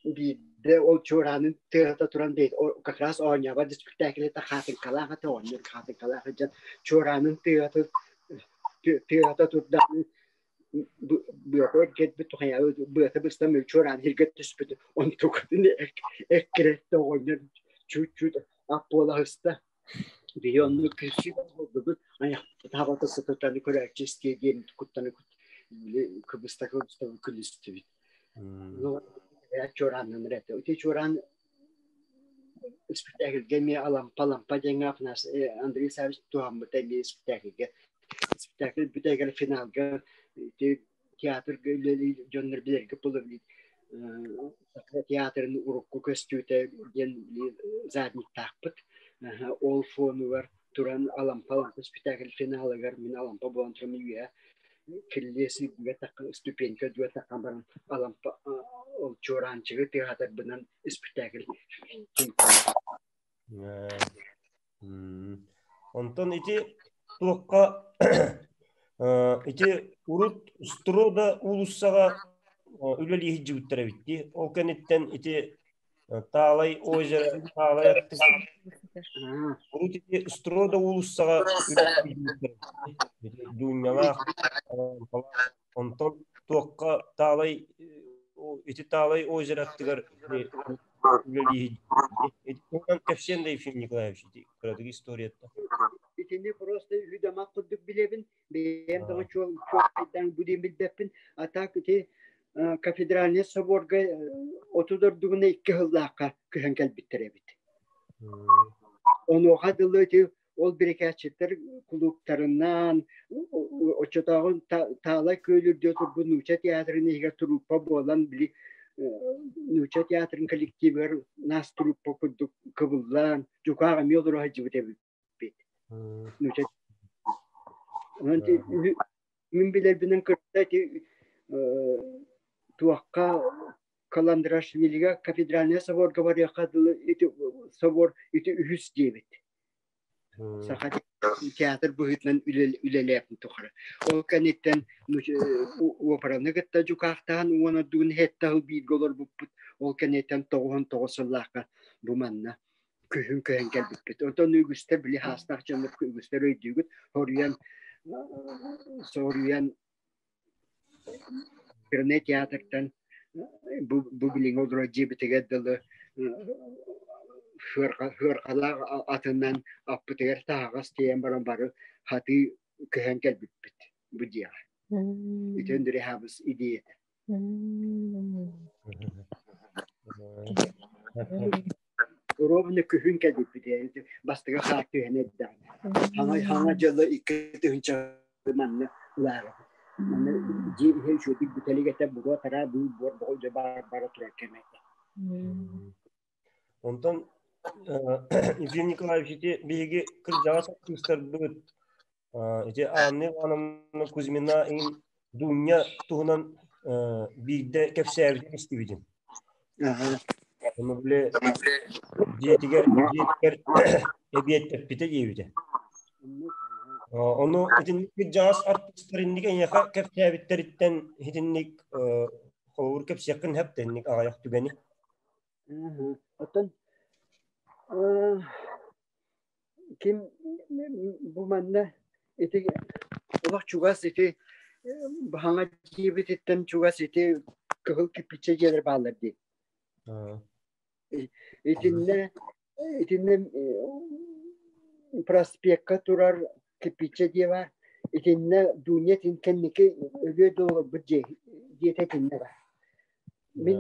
биирдэ ол чуораанын тыаһата туран как раз оонньообот испиктээкилэ хаатыҥкалаах этэ оонньуур хаатыҥкалаах сылдьан чуораанын тыаһата тыаһата турдаҕына быата эргэрбит тухайаабыт быата быстан чуораан сиргэ түспүт онтукатын эккирэттэ оҕонньор чуть-чуть ап буола сыста. Биһи оннук күлсүү буолбут айахпыт хаҕата сытытаны көрөөччү истиэ диэн куттаны кыбыста кыбыста күлүстүбүт. Чуорааннанар этэ. Ити чуораан испиктээкилгэ эмиэ Алампа Алампа диэҥҥэ Андрей Савич туһаммыта эмиэ испиктээкилгэ. Испиктээкил бүтээгэр финалга ити театрга үлэлиир дьоннор билэргэ буолар Саха театрын урукку көстүүтэ диэн задниктаахпыт. Ол фонугар туран Алампа Алампа спектакль финалыгар мин Алампа буолан туран үөһэ кирилиэс үрдүгэр таххан ступенька үрдүгэр таххан баран Алампа ол чуораанчыгы тыаһатарбынан испиктээкил Онтон ити туохха ити урут Строда уулуссаҕа үлэлии сылдьыбыттар эбит дии. Ол кэнниттэн ити Таалай озеро, Таалай аттыгар. Урут ити Строда уулуссаҕа Дуунньалаах, онтон туохха Таалай ити Таалай озеро аттыгар үлэлииһи кэпсиэн да Ефим Николаевич ити кыратык историята. Итини просто үһү-дамах курдук билэбин. Бэйэм даҕаны чуолкайдаан бу диэн билбэппин. А так ити кафедральнай соборга 30 ордугуна 2 сыллаахха көһөн кэлбиттэр эбит. Онуоха дылы ити ол бирикээччиттэр кулууптарынан оччотооҕу Таалай күөл үрдүө турбут Нуучча театрын иһигэр труппа буолан били Нуучча театрын коллективыгар нас труппа курдук кыбыллаан дьукаах эмиэ олоро сылдьыбыт эбиппит. Нуучча мин билэрбинэн кытта ити туохха Каландрашвилига кафедральнай соборга барыахха дылы ити собор ити үһүс диэбит. Саха театр быһыытынан үлэлээбитин тухары. Ол кэнниттэн операны кытта дьукаахтаан уон ордугун һэттэ бииргэ олорбуппут. Ол кэнниттэн 99 сыллаахха бу манна күһүн көһөн кэлбиппит. Онтон үгүстэр били хаастаах дьоннор үгүстэр өйдүүгүт соруйан соруйан Опернай театртан бу билиҥҥи олорор дьиэбитигэр дылы сыарҕалаах атынан аппытыгар таһаҕас тиэйэн баран бары хатыы көһөн кэлбиппит бу дьиэҕэ. Ити Андрей Хабыс идеята. Ровно күһүн кэлбиппит бастакы хаар түһэн эрдэҕинэ. Хаҥа хаҥа дьылы 2000 манна ылаарабыт. Манна дьиэ иһэ үчүгэйдик бүтэлик этэ, буруо-тараа быыл буор боҕо дьэ баар бара турар кэмэ этэ. Онтон Ефим Николаевич ити биһиги кырдьаҕас кыыстарбыт ити Анна Ивановна Кузьмина Дуня туһунан биирдэ кэпсээбитин истибитим. Ону били дьиэтигэр дьиэтигэр эбиэттэппитэ диэбитэ. Ону итинник кырдьаҕас артыыстар инник эйиэхэ кэпсээбиттэриттэн итинник холобур кэпсиэххин сөп да инник аҕыйах түгэни. Оттон ким бу манна ити олох чугас ити хаҥа дьиэбититтэн чугас ити кыһыл кирпииччэ дьиэлэр бааллар дии. Итиннэ итиннэ проспекка турар кирпииччэ дьиэ баар. Итиннэ Дуня итин кэнники өлүө да олорбут дьиэ дьиэтэ итиннэ баар. Мин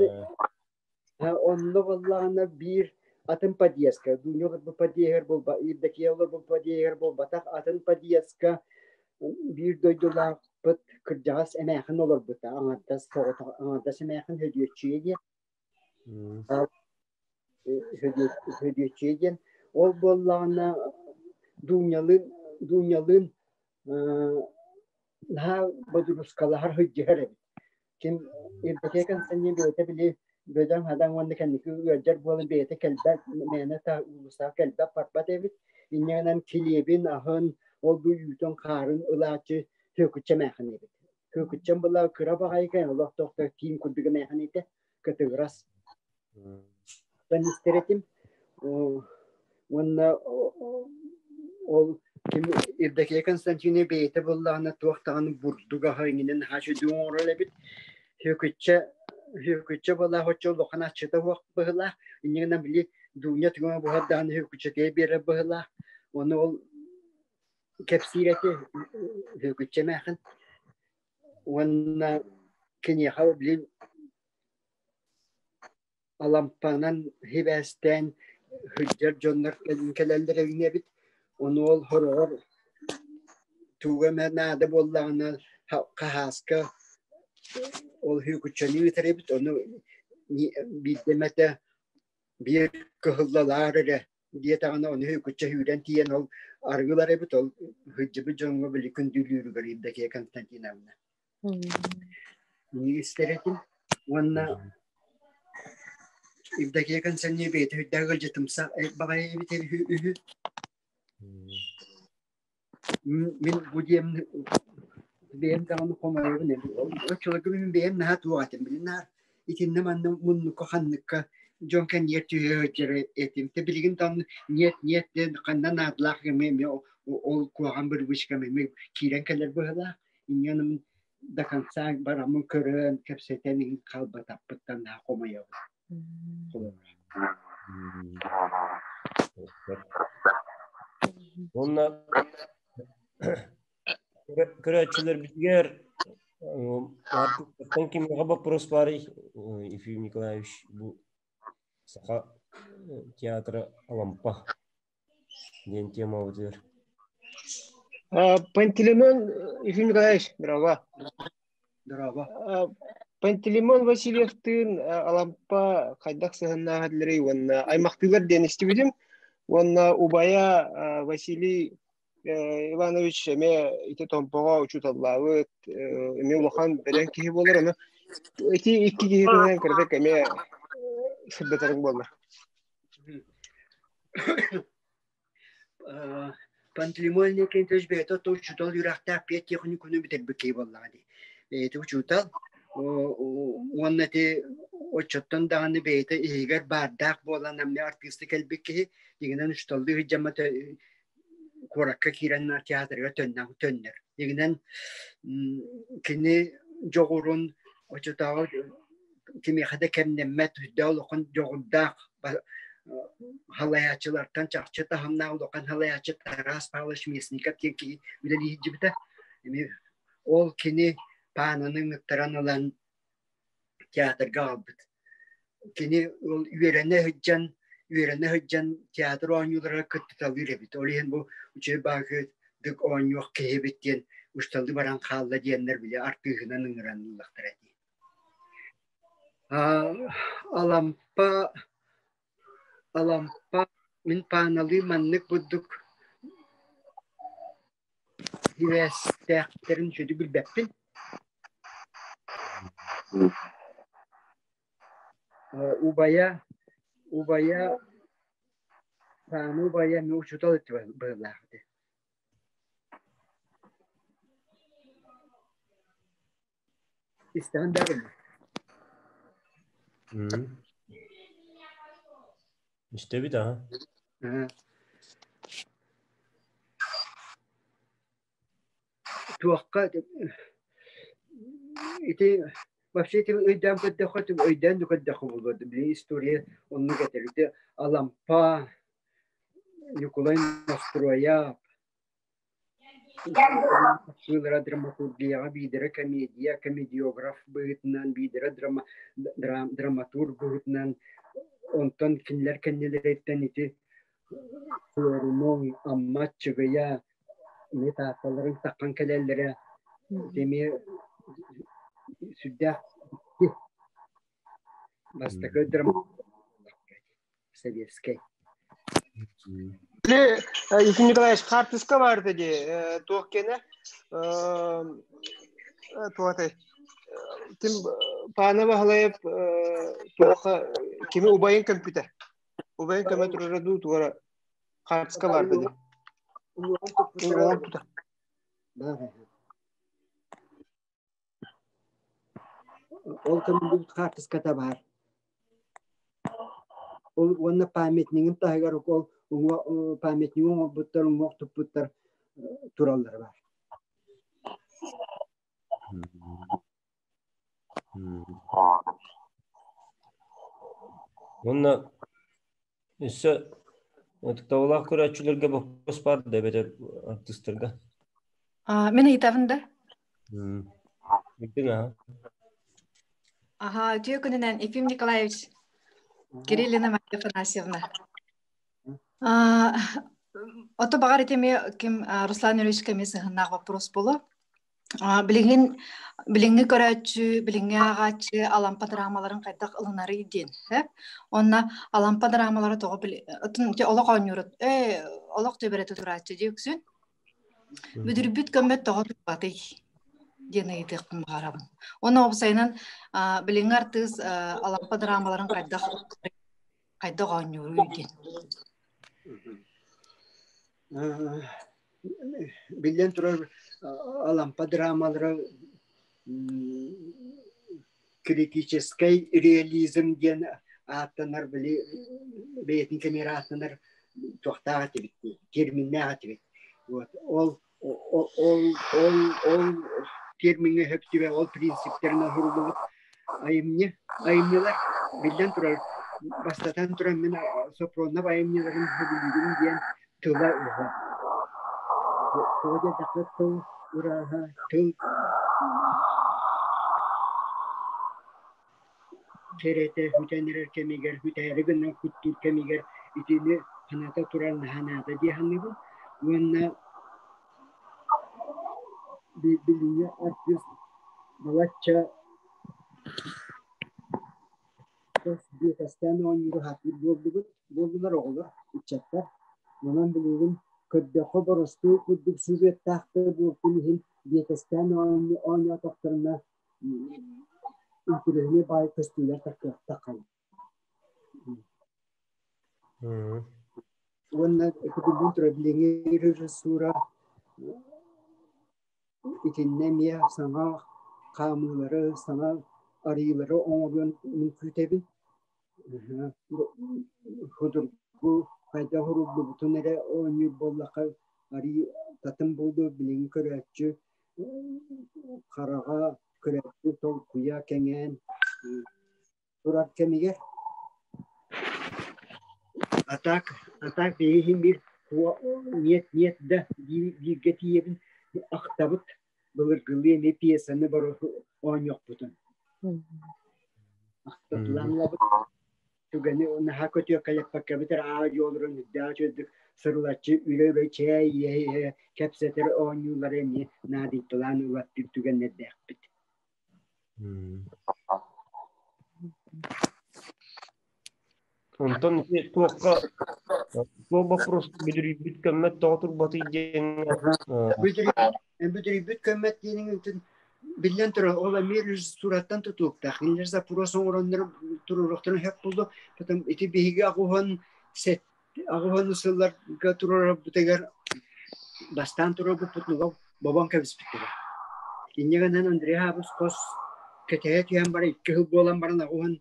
онно буоллаҕына биир атын подъездка, Дуня олорбут подъеһыгар буолба, Евдокия олорбут подъеһыгар буолбатах, атын подъездка биир дойдулаахпыт кырдьаҕас эмээхин олорбута, аҥардас соҕотох аҥардас эмээхин Һөдүөччүйэ диэн. Һөдүөччүйэ диэн. Ол буоллаҕына Дунялыын Дунялыын наһаа бодуруускалаһар сылдьыһар эбит. Ким Евдокия Константин бэйэтэ били бөдөҥ-хадаҥ уонна кэнники ыалдьар буолан бэйэтэ кэлбэт, мээнэ уулуссаҕа кэлбэт барбат эбит. Инньэ гынан килиэбин, аһын, ол бу үүтүн, хаарын ылааччы Һүөкүччэ эмээхин эбит. Һүөкүччэм была кыра баҕайы кэлэн олохтоохтор киин курдук эмээхин этэ, кытыгырас. Истэр этим. Уонна ол ким Евдокия Константиновна бэйэтэ буоллаҕына туох даҕаны бурдук аһа иҥинэн наһаа үчүгэй оҥорор эбит. Һүөкүччэ Һүөкүччэ буоллаах оччо улахан аччыта суох быһыылаах. Инньэ гынан били Дуня тугу эмэ буһар даҕаны Һүөкүччэтигэр биэрэр быһыылаах. Ону ол кэпсиир этэ Һүөкүччэ эмээхин. Уонна киниэхэ били Алампанан сибээстээн сылдьар дьоннор кэлэллэр эбит. Ону ол хороҕор туга эмэ наада буоллаҕына хаһааска ол һүүкүччэни ыытар эбит. Ону биирдэ эмэтэ биир кыһыллалаар эрэ диэтэҕинэ ону һүүкүччэ сүүрэн тиийэн ол арыгылар эбит. Ол сылдьыбыт дьоҥҥо били күндүлүүрүгэр Евдокия Константиновна. Истэр этим уонна Евдокия Константиновна бэйэтэ үрдээх ыалдьытымсах баҕайы эбит үһү. Мин бу диэм бэйэм даҕаны хомойобун эбит. Оччолорго мин бэйэм наһаа туох этим билин наар итиннэ манна муннукка ханныкка Дьон кэнниэр түһэ сылдьар этим. Те билигин дан нет нет диэн ханна наадалаах эмиэ ол куһаҕан бырыбыычкам эмиэ киирэн кэлэр быһыылаах. Инньэ гынан до конца бараммын көрөн, кэпсэтэн иһин хаалбатахпыттан наһаа хомойобун. Уонна көрөөччүлэрбитигэр Артыктан кимиэхэ боппуруос баарый, Ефим Николаевич, бу Саха театра Алампа диэн темабытыгар. Пантелеймон Ефим Николаевич, браво. Браво. Пантелеймон Васильевтыын Алампа хайдах сыһыннаах этилэрий уонна аймахтыылар диэн истибитим. Уонна убайа Василий Иванович эмиэ ити Томпоҕо учууталлаабыт, эмиэ улахан бэлэм киһи буолар. Ону ити икки киһи туһунан кыратык эмиэ сырдатарыҥ буоллар. Пантелеймон Иннокентьевич бэйэтэ то учуутал үөрэхтээх педтехникуму бүтэрбит киһи буоллаҕа дии. Бэйэтэ учуутал уонна ити оччоттон даҕаны бэйэтэ иһигэр баардаах буолан эмиэ артыыста кэлбит киһи дьиҥинэн учууталлыы сылдьаммыт куоракка киирэн театрга төннөр. Дьиҥинэн кини дьоҕурун оччотооҕу кимиэхэ да кэмнэммэт үрдээх улахан дьоҕурдаах халайааччылартан чахчы таһымнаах улахан халайааччы Тарас Павлович Мясников диэн киһи үлэлии сылдьыбыта. Эмиэ ол кини паананы ыҥыттаран ылан театрга аҕалбыт. Кини ол үөрэнэ сылдьан үөрэнэ сылдьан театр оонньууларыгар кыттыталыыр эбит. Ол иһин бу үчүгэй баҕайытык оонньуох киһи эбит диэн усталыы баран хаалла диэннэр били артыыһынан ыҥыран ыллахтара дии. Алампа Алампа мин пааналыы маннык бурдук сибээстээхтэрин сүдү билбэппин. Убайа убайа Паана убайа эмиэ учуутал этэ быһыылаах этэ. Истэҕин да Истэбит аха. Туохха ити вообще ити өйдөөн көрдөххө өйдөөн да көрдөххө буолуо били история оннук этэр ити Алампа Ньукулай Ноструойап Сыылара драматургияҕа биирдэрэ комедия, комедиограф быһыытынан, биирдэрэ драматург быһыытынан, онтон кинилэр кэннилэриттэн ити Флорумон, Амма Аччыгыйа эмиэ таатталарын таххан кэлэллэрэ ити эмиэ сүрдээх бастакы драматург советскай. Били Ефим Николаевич хаартыска баарда дии туох киэнэ туох ким Пана Баһылаев туохха кими убайын көмпүтэ убайын көмө турара дуу туора хаартыска баарда дии уҥуоҕун тута Ол көмүллүбүт хаартыската баар. Ол уонна памятнигын таһыгар ол уҥуо памятнигы оҥорбуттар, уҥуох туппуттар тураллара баар. Уонна өссө ытыктабылаах көрөөччүлэргэ боппуруос баар да эбэтэр артыыстарга? Мин ыйытабын да? Ыйытыҥ аһа. Аха, үтүө күнүнэн Ефим Николаевич, Кириллина Мария Афанасьевна. Ото баҕар ити эмиэ ким Руслан Юрьевичка эмиэ сыһыннаах вопрос буолуо. Билигин билиҥҥи көрөөччү, билиҥҥи ааҕааччы Алампа драмаларын хайдах ылынарый диэн сөп. Уонна Алампа драмалара тоҕо олох оонньуур ээ олох түбэрэ турааччы дии үксүн. Бүдүрбүт көммөт тоҕо турбатый диэн ыйытыахпын баҕарабын. Уонна уопсайынан билиҥҥи артыыс Алампа драмаларын хайдах хайдах оонньууруй диэн. Биллэн турар, Алампа драмалара критическэй реализм диэн ааттанар били бэйэтин кэмигэр ааттанар туохтаах этибит терминнээх этибит. Вот ол ол ол ол термиҥҥэ сөп түбэ ол принциптэринэн суруллубут айымньы айымньылар биллэн турар бастатан туран мин Сопронов айымньыларын сөбүлүүбүн диэн тыла уһа. Тоҕо диэтэххэ тыл ырааһа, тыл кэрэтэ бүтэн эрэр кэмигэр, бүтээри гынан куттуур кэмигэр итини саната турар наһаа наада дии саныыбын. Уонна билиҥҥи артыыс балачча биэтэстээн оонньууру сатыыр буоллубут, буоллулар оҕолор, ыччаттар. Онон билигин көрдөххө боростуой курдук сюжеттаахтар буолтун иһин биэтэстээн оонньоотохторуна интэриэһинэй баай көстүүлэр таххаллар. Уонна ити турар билиҥҥи режиссура итиннэ эмиэ саҥа хаамыылары, саҥа арыйыылары оҥоруон мин күүтэбин. Судургу хайдах ууруллубутун эрэ оонньуур буоллахха арыый татым буолуо билиҥҥи көрөөччү хараҕа көрөөччү толкуйа кэҥээн турар кэмигэр атак атак биһиги биир нет нет да бииргэ тиийэбин ахтабыт былыргылыы эмиэ пьесаны бары оонньуохпутун ахтатылаан ылабыт түгэни наһаа көтүөккэлэппэккэбит эрэ аа-дьуо олорон үрдээх үчүгэйдик сырылаччы үрэ-үрэ чээй иһэ-иһэ кэпсэтэр оонньуулары эмиэ наадыйталаан ылаттыыр түгэннэрдээхпит. Онтон ити туохха туох боппуруос бүдүрүйбүт көммөт тоҕо турбатый диэҥҥэ Бүдүрүйбүт көммөт диэниҥ биллэн турар, ол эмиэ режиссураттан тутулуктаах. Кинилэр запрос оҥороннор туруоруохтарын сөп буолуо. Потом ити биһиги аҕуһан сет аҕуһан сылларга туруорарбытыгар бастаан туруорбуппут бобон кэбиспиттэрэ. Инньэ гынан Андрей Аабыс хос кэтэһэ түһэн баран икки сыл буолан баран аҕуһан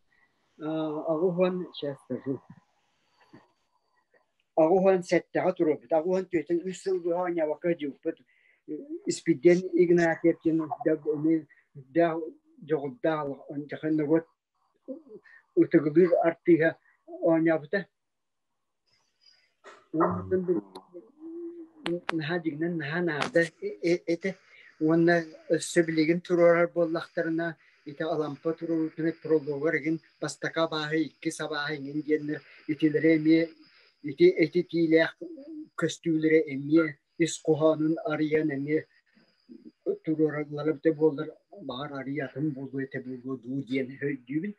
аҕуһан сейчас скажу 87-ҕэ туруорбут. 84-тэн үс сыл быһа оонньообокко дьылпыт Испирдиэн Игнатьев диэн үрдээх дьоҕурдаах норуот ытыгылыыр артыыһа оонньообута. Наһаа дьиҥинэн наһаа наада этэ. Уонна өссө билигин туруорар буоллахтарына ити Алампа туруорбутун прологар игин бастакы абааһы, иккис абааһы иҥин диэннэр итилэри эмиэ ити этитиилээх көстүүлэри эмиэ ис хоһоонун арыйан эмиэ туруораллара эбитэ буоллар баҕар арыйа атын буолуо этэ буолуо дуу диэн өйдүүбүн.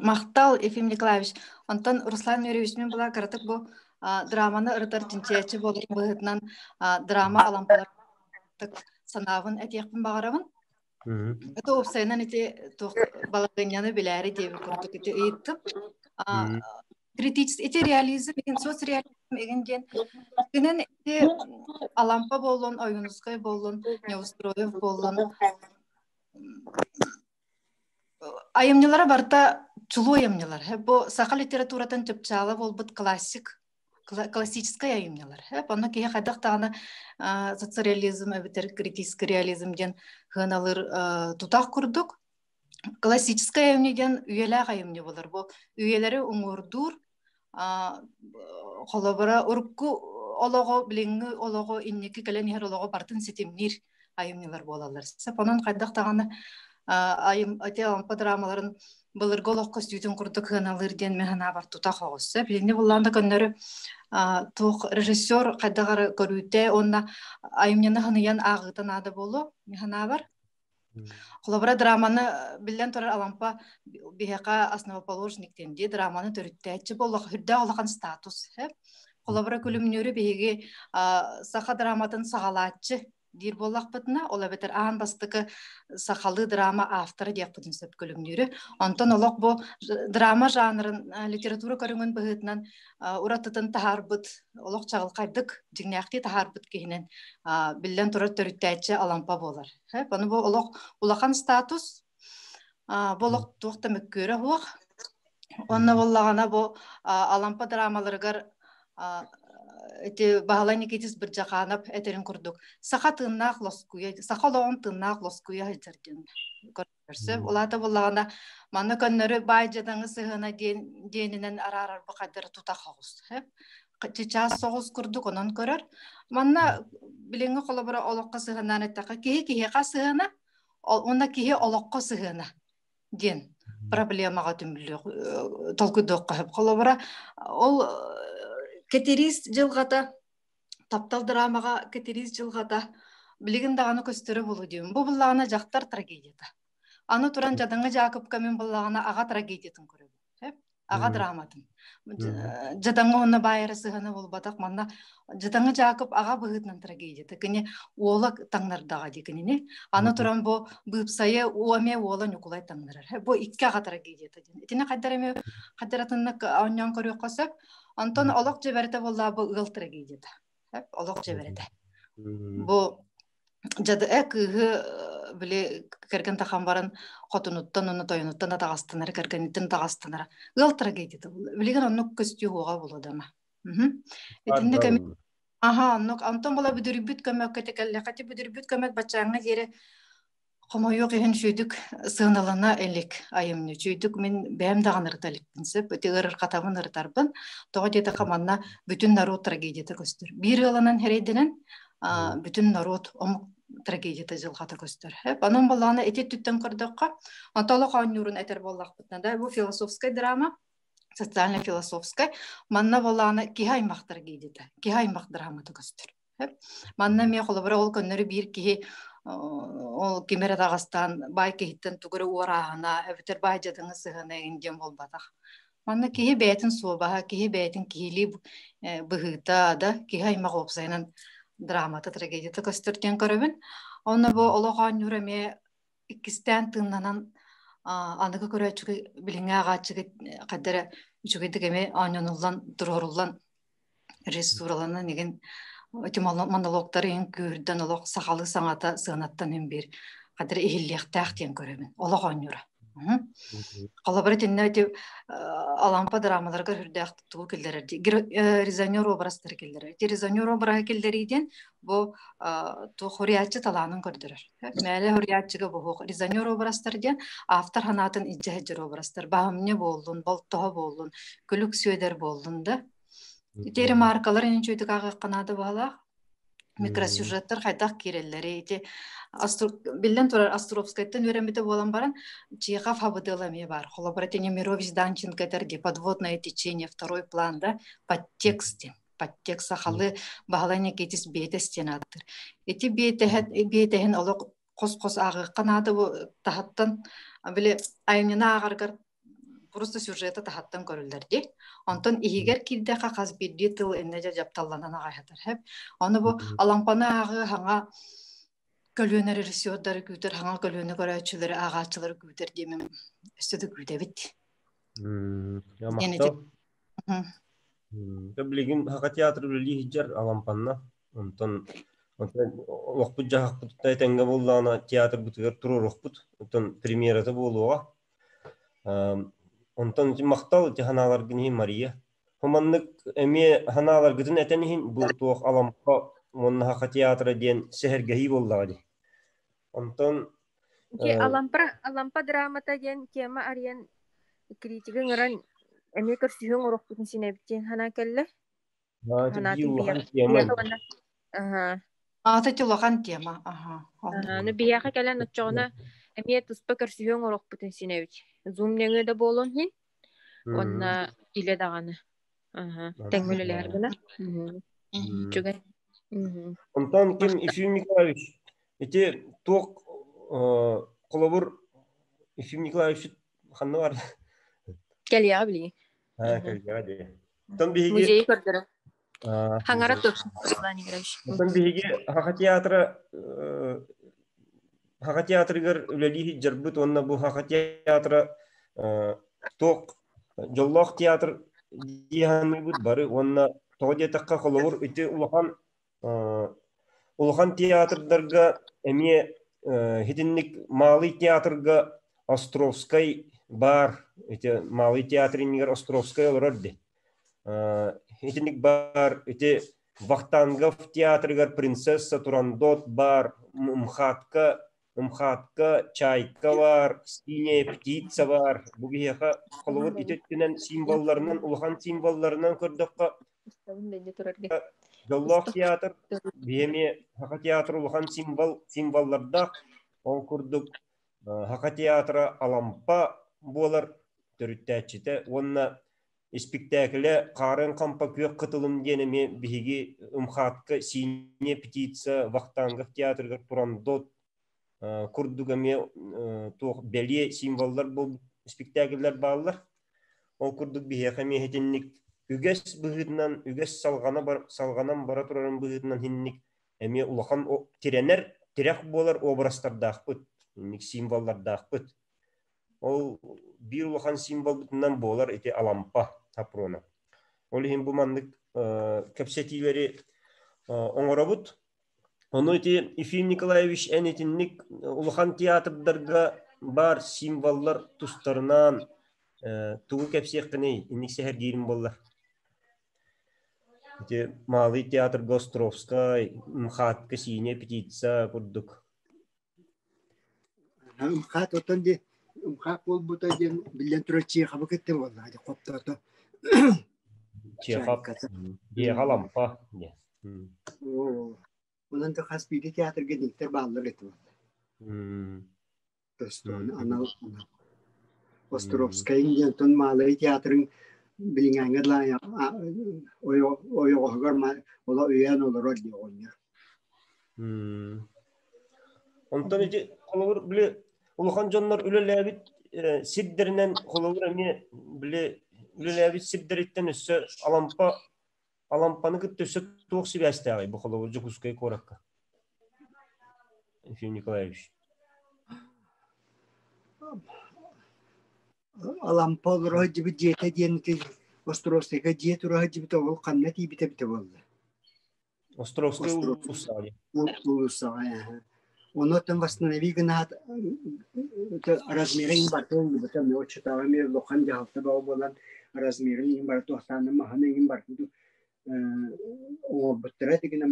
Махтал, Ефим Николаевич. Онтон Руслан Юрьевич мин була кыратык бу драманы ырытар чинчийээччи буолар быһыытынан драма алампалар санаабын этиэхпин баҕарабын. Это уопсайынан ити туох балаһыанньаны билээри диэбит курдук ити ыйыттым. Критический ити реализм эгин соцреализм эгин диэн гынан ити Алампа буоллун, Ойуунускай буоллун, Неустроев буоллун айымньылара барыта чулуу айымньылар. Бу саха литературатын чыпчаала буолбут классик классическай айымньылар. Онно киһи хайдах даҕаны соцреализм эбэтэр критический реализм диэн сыаналыыр тутах курдук. Классическай айымньы диэн үйэлээх айымньы буолар. Бу үйэлэри уҥуордуур, холобура, урукку олоҕу, билиҥҥи олоҕу, инники кэлэн иһэр олоҕу барытын ситимниир айымньылар буолаллар. Сеп онон хайдах даҕаны айым ити Алампа драмаларын былыргы олох көстүүтүн курдук сыаналыыр диэн мин санаабар тута хоҕус. Сөп итинни буллаан да көннөрү туох режиссер хайдах эрэ көрүүтэ уонна айымньыны хыныйан ааҕыыта наада буолуо мин санаабар. Холобура, драманы биллэн турар Алампа биһиэхэ основоположник диэн дии драманы төрүттээччи буоллах үрдээх улахан статус. Холобура, Күлүмнүүрү биһиги саха драматын саҕалааччы диир буоллахпытына, ол эбэтэр аан бастакы сахалыы драма автора диэхпитин сөп Күлүмнүүрү. Онтон олох бу драма жанрын литература көрүҥүн быһыытынан уратытын таһаарбыт, олох чаҕылхайдык, дьиҥнээхтии таһаарбыт киһинэн биллэн турар төрүттээччи Алампа буолар. Ону бу олох улахан статус. Бу олох туох да мөккүөрэ суох. Онно буоллаҕына бу Алампа драмаларыгар ити Баһылай Никитис Бырдьахаанап этэрин курдук саха тыыннаах лоскуйа, саха олоҕун тыыннаах лоскуйа сылдьар диэн көрсө. Улаата буоллаҕына манна көннөрү баай дьадаҥы сыһыана диэн диэнинэн араарар бу хайдары тутах оҕус. Чычаас соҕус курдук онон көрөр. Манна билиҥҥи холобура олоххо сыһыаннаан эттэххэ киһи киһиэхэ сыһыана уонна киһи олоххо сыһыана диэн проблемаҕа түмүллүөх толкуйдуохха сөп. Холобура, ол Кэтириис дьылҕата, таптал драмаҕа Кэтириис дьылҕата билигин даҕаны көстөрө буолуо диим. Бу буллаҕына дьахтар трагедията. Аны туран Дьадаҥы Дьаакыпка мин буллаҕына аҕа трагедиятын көрөбүн. Аҕа драматын. Дьадаҥы уонна баайара сыһыана буолбатах. Манна Дьадаҥы Дьаакып аҕа быһыытынан трагедията. Кини уола таҥнардаҕа дии кинини. Аны туран бу быыпсайы эмиэ уола Ньукулай таҥнарар. Бу икки аҕа трагедията диэн. Итини хайдар эмиэ хайдаратыннык оонньоон көрүөххэ сөп. Онтон олох дьэбэрэтэ буоллаа бу ыал трагедията. Олох дьэбэрэтэ. Бу дьадыа кыыһы били кэргэн тахан баран хотунуттан уонна тойонуттан атаҕастанара, кэргэниттэн атаҕастанара ыал трагедията буолла. Билигин оннук көстүү уоҕа буолуо Итинник эми аха оннук онтон була бүдүрүйбүт көмөккө текеллэхэ ти бүдүрүйбүт көмөк баччааҥҥа диэри Хомойуох иһин сүйдүк сыаналана илик айымньы. Сүйдүк мин бэйэм даҕаны ырыта иликпин сөп. Ити ыарырҕатабын ырытарбын. Тоҕо диэтэххэ манна бүтүн норуот трагедията көстөр. Биир ыалынан эрэйдэнэн бүтүн норуот омук трагедията дьылҕата көстөр. Онон буоллаҕына ити өттүттэн көрдөххө, онто олох оонньуурун этэр буоллахпытына да, бу философскай драма, социально-философскай, манна буоллаҕына киһи аймах трагедията, киһи аймах драмата көстөр. Манна эмиэ холобура ол көннөрү биир киһи ол ким эрэ таҕыстаан баай киһиттэн тугу эрэ уорааһына эбэтэр баай дьадаҥы сыһыана эҥин диэн буолбатах. Манна киһи бэйэтин суобаһа, киһи бэйэтин киһилии быһыыта да, киһи аймах уопсайынан драмата, трагедията көстөр диэн көрөбүн. Онно бу олох оонньуур эмиэ иккистээн тыыннанан аныгы көрөөччүгэ билиҥҥи ааҕааччыга хайда эрэ үчүгэйдик эмиэ оонньонуллан туруоруллан режиссураланан игин ити монологтары иһин күүһүрдэн олох сахалыы саҥата сыанаттан иһин биир хайда эрэ иһиллиэхтээх диэн көрөбүн олох оонньуура. Холобура итиннэ ити Алампа драмаларыгар үрдээх тугу киллэрэр дии резонер образтары киллэрэр. Ити резонер обраһы киллэрии диэн бу туох хоруйааччы талаанын көрдөрөр. Мээлэ хоруйааччыга буһуох резонер образтар диэн автор санаатын илдьэ сылдьар образтар. Баһымньы буоллун, болтоһо буоллун, күлүк сүөдэр буоллун да. Ити ремаркалар инчү ааҕыахха наада баһалаах. Микросюжеттар хайдах киирэллэри ити биллэн турар Островскайтан үөрэммитэ буолан баран Чехов хабыдыала эмиэ баар. Холобура Тенемирович Данченко этэр подводное течение, второй план да подтекст диэн. Подтекст сахалыы Баһылай Никитис биэтэс диэн ааттыыр. Ити биэтэһин олох хос-хос ааҕыахха наада бу таһыттан били айымньыны ааҕаргар просто сюжеты таһыттан көрүллэр дии. Онтон иһигэр киирдэххэ хас биирдии тыл иннэ дьэ дьапталланан аҕайхатар хэп. Ону бу Алампаны ааҕыы хаҥа көлүөнэ режиссердары күүтэр, хаҥа көлүөнэ көрөөччүлэри, ааҕааччылары күүтэр диэмим өссө да күүтэбит. Махтал. Билигин Саха театр үлэлии сылдьар Алампанна. Онтон олохпут дьаһахпыт этэҥҥэ буоллаҕына театрбытыгар туруоруохпут. Онтон премьерата буолуоҕа. Онтон махтал ити санааларгын иһин Мария. Хоманнык эмиэ санааларгытын этэн иһин бу туох Алампа уонна Саха театра диэн сэһэргэһии буоллаҕа дии. Онтон Алампа Алампа драмата диэн тема арыйан критиги ыҥыран эмиэ көрсүһүөҥ оруохпутун синэбит диэн санаа кэллэ. Санаатын биһиэхэ уонна аха. Аата ити улахан тема. Аха. Ну биһиэхэ кэлэн оччоҕуна эмиэ туспа көрсүһүөҥ оруохпутун синэбит. Зум нөҥүө да буолуон иһин уонна илэ даҕаны. Аха. Тэҥҥэ үлэлэһэр гына. Үчүгэй. Онтон ким Ефим Николаевич ити туох холобур Ефим Николаевич ханна бар? Кэлиэҕэ билигин. Кэлиэҕэ дии. Оттон биһиги Музейы көрдөрө. Хаҥара тур, Руслан Игоревич. Оттон биһиги Саха театра Саха театрыгар үлэлии сылдьарбыт уонна бу Саха театра туох дьоллоох театр дии саныыбыт бары уонна тоҕо диэтэххэ холобур ити улахан улахан театрдарга эмиэ итинник Малый театрга Островскай баар, ити Малый театр иннигэр Островскай олорор ди. Итинник баар, ити Вахтангов театрыгар принцесса Турандот баар, МХАТка МХАТка Чайка баар, Синяя птица баар. Бу биһиэхэ холобур ити өттүнэн символларынан, улахан символларынан көрдөххө, Дьоллоох театр, биһиэми Саха театр улахан символ, символлардаах. Ол курдук Саха театра Алампа буолар төрүттээччитэ уонна испиктээкилэ Хаарын хампа күөх кытылым диэн эмиэ биһиги МХАТка Синяя птица Вахтангов театрыгар Турандот курдук эмиэ туох бэлиэ символлар буолбут испиктээкиллэр бааллар. Ол курдук биһиэхэ эмиэ итинник үгэс быһыытынан, үгэс салҕана бар, салҕанан бара турарын быһыытынан итинник эмиэ улахан тирэнэр, тирэх буолар образтардаахпыт, инник символлардаахпыт. Ол биир улахан символбутунан буолар ити Алампа Хапронов. Ол иһин бу маннык кэпсэтиилэри оҥоробут. Ону ити Ефим Николаевич эн итинник улахан театрдарга баар символлар тустарынан тугу кэпсиэххиний, инник сэһэргиирим буоллар. Ити Малый театрга Островскай, МХАТка Синяя птица курдук. МХАТ оттон ди МХАТ буолбута диэн биллэн турар Чеховы кытта буолла ди хоптоото. Чехов Диэҕэ Лампа диэн. Онон да хас биирдии театрга диктор бааллар этэ буолла. Тостуон анал Островскайын диэн тон Маалай театрын билиҥээҥҥэ ойоҕоһугар ола өйөөн олорор диye оҕонньор. Онтон ити холобур били улахан дьоннор үлэлээбит сирдэринэн холобур эмиэ били үлэлээбит сирдэриттэн өссө Алампа Алампаны кытта өссө туох сибээстээҕий бу холобур Дьокуускай куоракка? Ефим Николаевич. Алампа олоро сылдьыбыт дьиэтэ диэн ити Островскайга дьиэ тура сылдьыбыта ол ханна тиийбитэ эбитэ буолла? Островскай уулуссаҕа диэн. Уулуссаҕа ээ. Онуоттан восстанови гынаат размерын барыта ыллыбыта эмиэ оччотооҕу эмиэ улахан дьаһалта бөҕө буолан размерын иһин бары туохтаан маһын иһин барытын оҥорбуттара тигинэ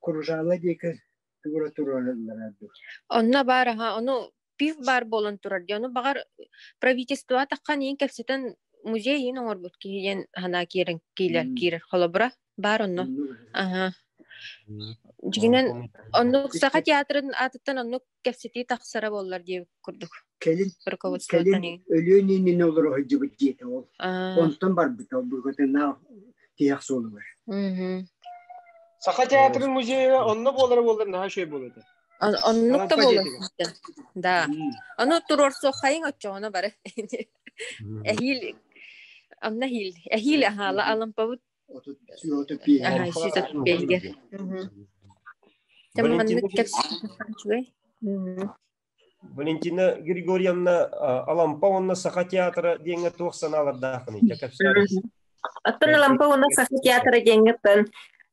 Кружало диэки тугура туруораллара дуу. Онно баар аха, ону пив баар буолан турар дии. Ону баҕар правительство таххан иин кэпсэтэн музей иин оҥорбут киһи диэн санаа киирэн киирэр киирэр холобура баар онно. Аха. Дьиҥинэн оннук Саха театрын аатыттан оннук кэпсэтии тахсара буоллар диэбит курдук. Кэлин кэлин Өлүөн иннинэ олоро сылдьыбыт диэтэ ол. Онтон барбыта ол бүгүтүнаа тиһэх суолугар. Саха театрын музейа онно буолара буоллар наһаа үчүгэй буолуо этэ. Оннук да буолуо. Да. Ону туруорсуоххайыҥ оччоҕуна бары. Эһиил онно эһиил эһиил аһаала алампабыт Валентина Григорьевна Алампа уонна Саха театра диэҥҥэ туох санаалардааххыный? Оттон Алампа уонна Саха театра диэҥҥэ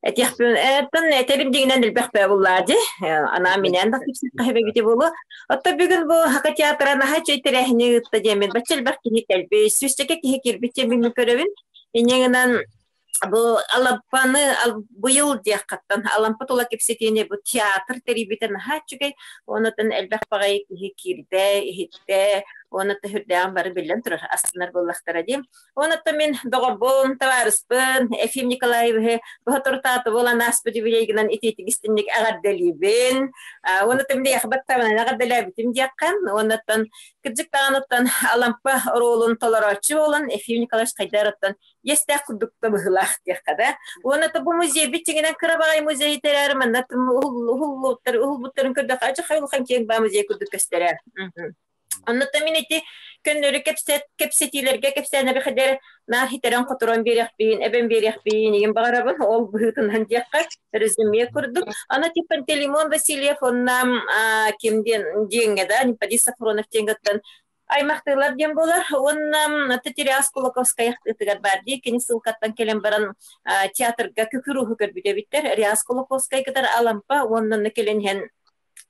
этиэхпин эттэн этэбин дигинэн элбэх буллаа дии анаа минээн да кэпсэххэ буолуо Оттон бүгүн бу Саха театра наһаа үчүгэй тэрээһини ыытта диэммин бачча элбэх киһи кэлбит сүүсчэкэ киһи киирбит диэммин көрөбүн инньэ гынан Бу Алампаны быйыл диэххаттан Алампа тула кэпсэтиини бу театр тэрийбитэ наһаа үчүгэй. Онутун элбэх баҕайы киһи киирдэ, иһиттэ, уонна үрдээҕин бары биллэн турар, астынар буоллахтара дии. Онуттан мин доҕорбун, табаарыспын Ефим Николаевиһы бу соторутааты буолан ааспыт юбилейгынан итиитик истинник эҕэрдэлиибин. Онуттан мин эйиэхэ баттабынан эҕэрдэлээбитим диэххэ. Онуттан кырдьык даҕаныттан Алампа оруолун толорооччу буолан Ефим Николаевич Хайдаровтан иэстээх курдук да быһыылаах диэххэ да. Уонна бу музей бит дьиҥинэн кыра баҕайы музей тэрээр манна уһуллуттар уһулбуттарын көрдөххө адьахай улахан киэҥ баа музей курдук көстөрө. Оннуттан мин ити көннөрү кэпсэтиилэргэ кэпсээнэри хадэр наар хитэрэн-хоторон биэриэхпин, эбэн биэриэхпин игин баҕарабын ол быһыытынан диэххэ резюме курдук. Аны типа Пантелеймон Васильев онна ким диэн диэҥҥэ да Николай Сафронов диэҥҥэттэн аймахтыылар диэн буолар. Уонна Татьяна Кулаковская ытыгар баар дии. Кини ссылкаттан кэлэн баран театрга күкүр ууһу көрбүт эбиттэр. Риас Кулаковскай кытары Алампа уонна кэлэн иһэн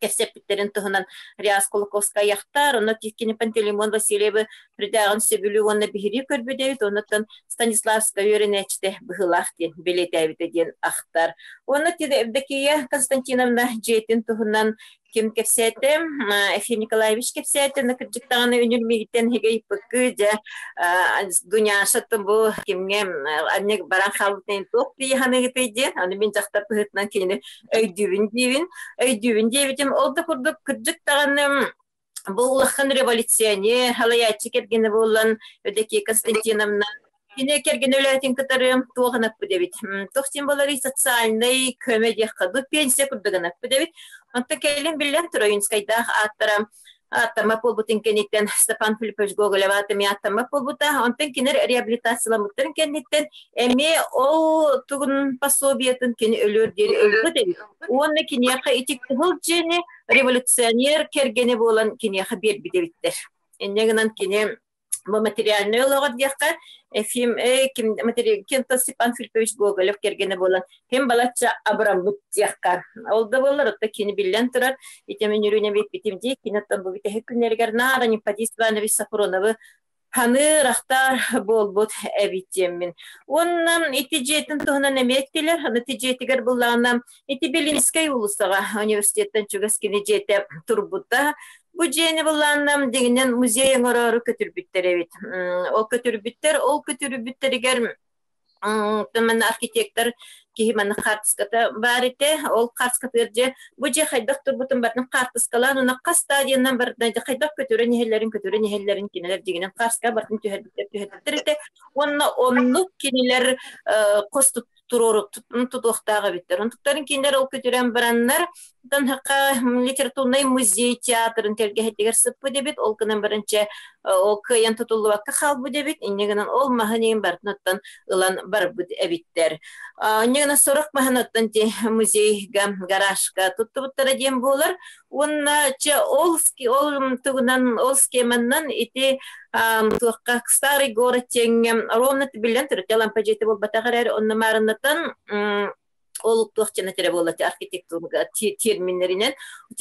Кэпсэппиттерин туһунан Риас Кулаковскай ахтар, онно кини Пантелеймон Васильевы придааҕын сөбүлүү уонна биһирии көрбүт эбит, оннуттан Станиславскай үөрэнээччитэ быһыылаах диэн бэлиэтээбитэ диэн ахтар. Уонна Евдокия Константиновна дьиэтин туһунан ким кэпсээтэ? Ефим Николаевич кэпсээтэ, на кырдьыктаҕына үнүр миигиттэн хигэй дьэ Дуняша бу кимҥэ анньык баран хаалбытын туох дии ханыгытый диэн, аны мин дьахтар быһыытынан кинини өйдүүбүн диибин, өйдүүбүн диэбитим. Ол да курдук кырдьык даҕаны бу улахан революционер, халайааччы кэргэнэ буолан Евдокия Константиновна кини кэргэнэ үлээтин кытары туох ынаппыт эбит. Туох син боларый социальный көмө диэххэ дуу, пенсия курдук ынаппыт эбит. Онтон кэлин биллэн Троинскайдаах ааттара аттаммат буолбутун кэнниттэн Степан Филиппович Гоголев аатами аттаммат буолбута. Онтон кинилэр реабилитацияламмыттарын кэнниттэн эмиэ ол тугун пособиетын кини өлүөр диэри ылбыт эбит. Уонна киниэхэ ити кыһыл дьиэни революционер кэргэнэ буолан киниэхэ биэрбит эбиттэр. Инньэ гынан кини бу материальнай олоҕор диэххэ Ефим ким Кентон Степан Филиппович Гоголев кэргэнэ буолан ким балачча абыраммыт диэххэ. Ол да буоллар отто кини биллэн турар итим үнүрүүнэ биппитим дии кини оттон бу бүтэһик күннэригэр наара Николай Иванович Сафроновы ханыыр ахтар буолбут эбит диэммин. Уонна ити дьиэтин туһунан эмиэ эттилэр. Аны ити дьиэтигэр буллаҕына ити Белинскэй уулуссаҕа университеттан чугас кини дьиэтэ турбута. Бу дьиэни буллааннам дьиҥинэн музей оҥороору көтүрбүттэр эбит. Ол көтүрбүттэр, ол көтүрбүттэригэр манна архитектор киһи манна хаартыската баар этэ. Ол хаартыскатыгар дьэ бу дьиэ хайдах турбутун барытын хаартыскалаан уонна хас стадиянан барытын дьэ хайдах көтүрэн иһэллэрин көтүрэн иһэллэрин кинилэр дьиҥинэн хаартыска барытын түһэрбиттэр түһэрбиттэр этэ. Уонна оннук кинилэр хос туруору тутуохтаах эбиттэр. Онтуктарын кинилэр ол көтүрэн бараннар Танһака литературнай музей театрын тэлгэһэтигэр сыппыт эбит. Ол гынан баран чэ ол кыайан тутуллубакка хаалбыт эбит. Инньэ гынан ол маһын иһин барытын оттон ылан барбыт эбиттэр. Инньэ гынан сорох маһын оттон ти музейга, гаражка туттубуттара диэн буолар. Уонна чэ ол ол тугунан ол схеманнан ити туохха старый город диэҥҥэ ровно биллэн турар лампа дьиэтэ буолбатах эрээри онно маарыннатан ол туох диэн этэрэ буолла архитектурга терминнэринэн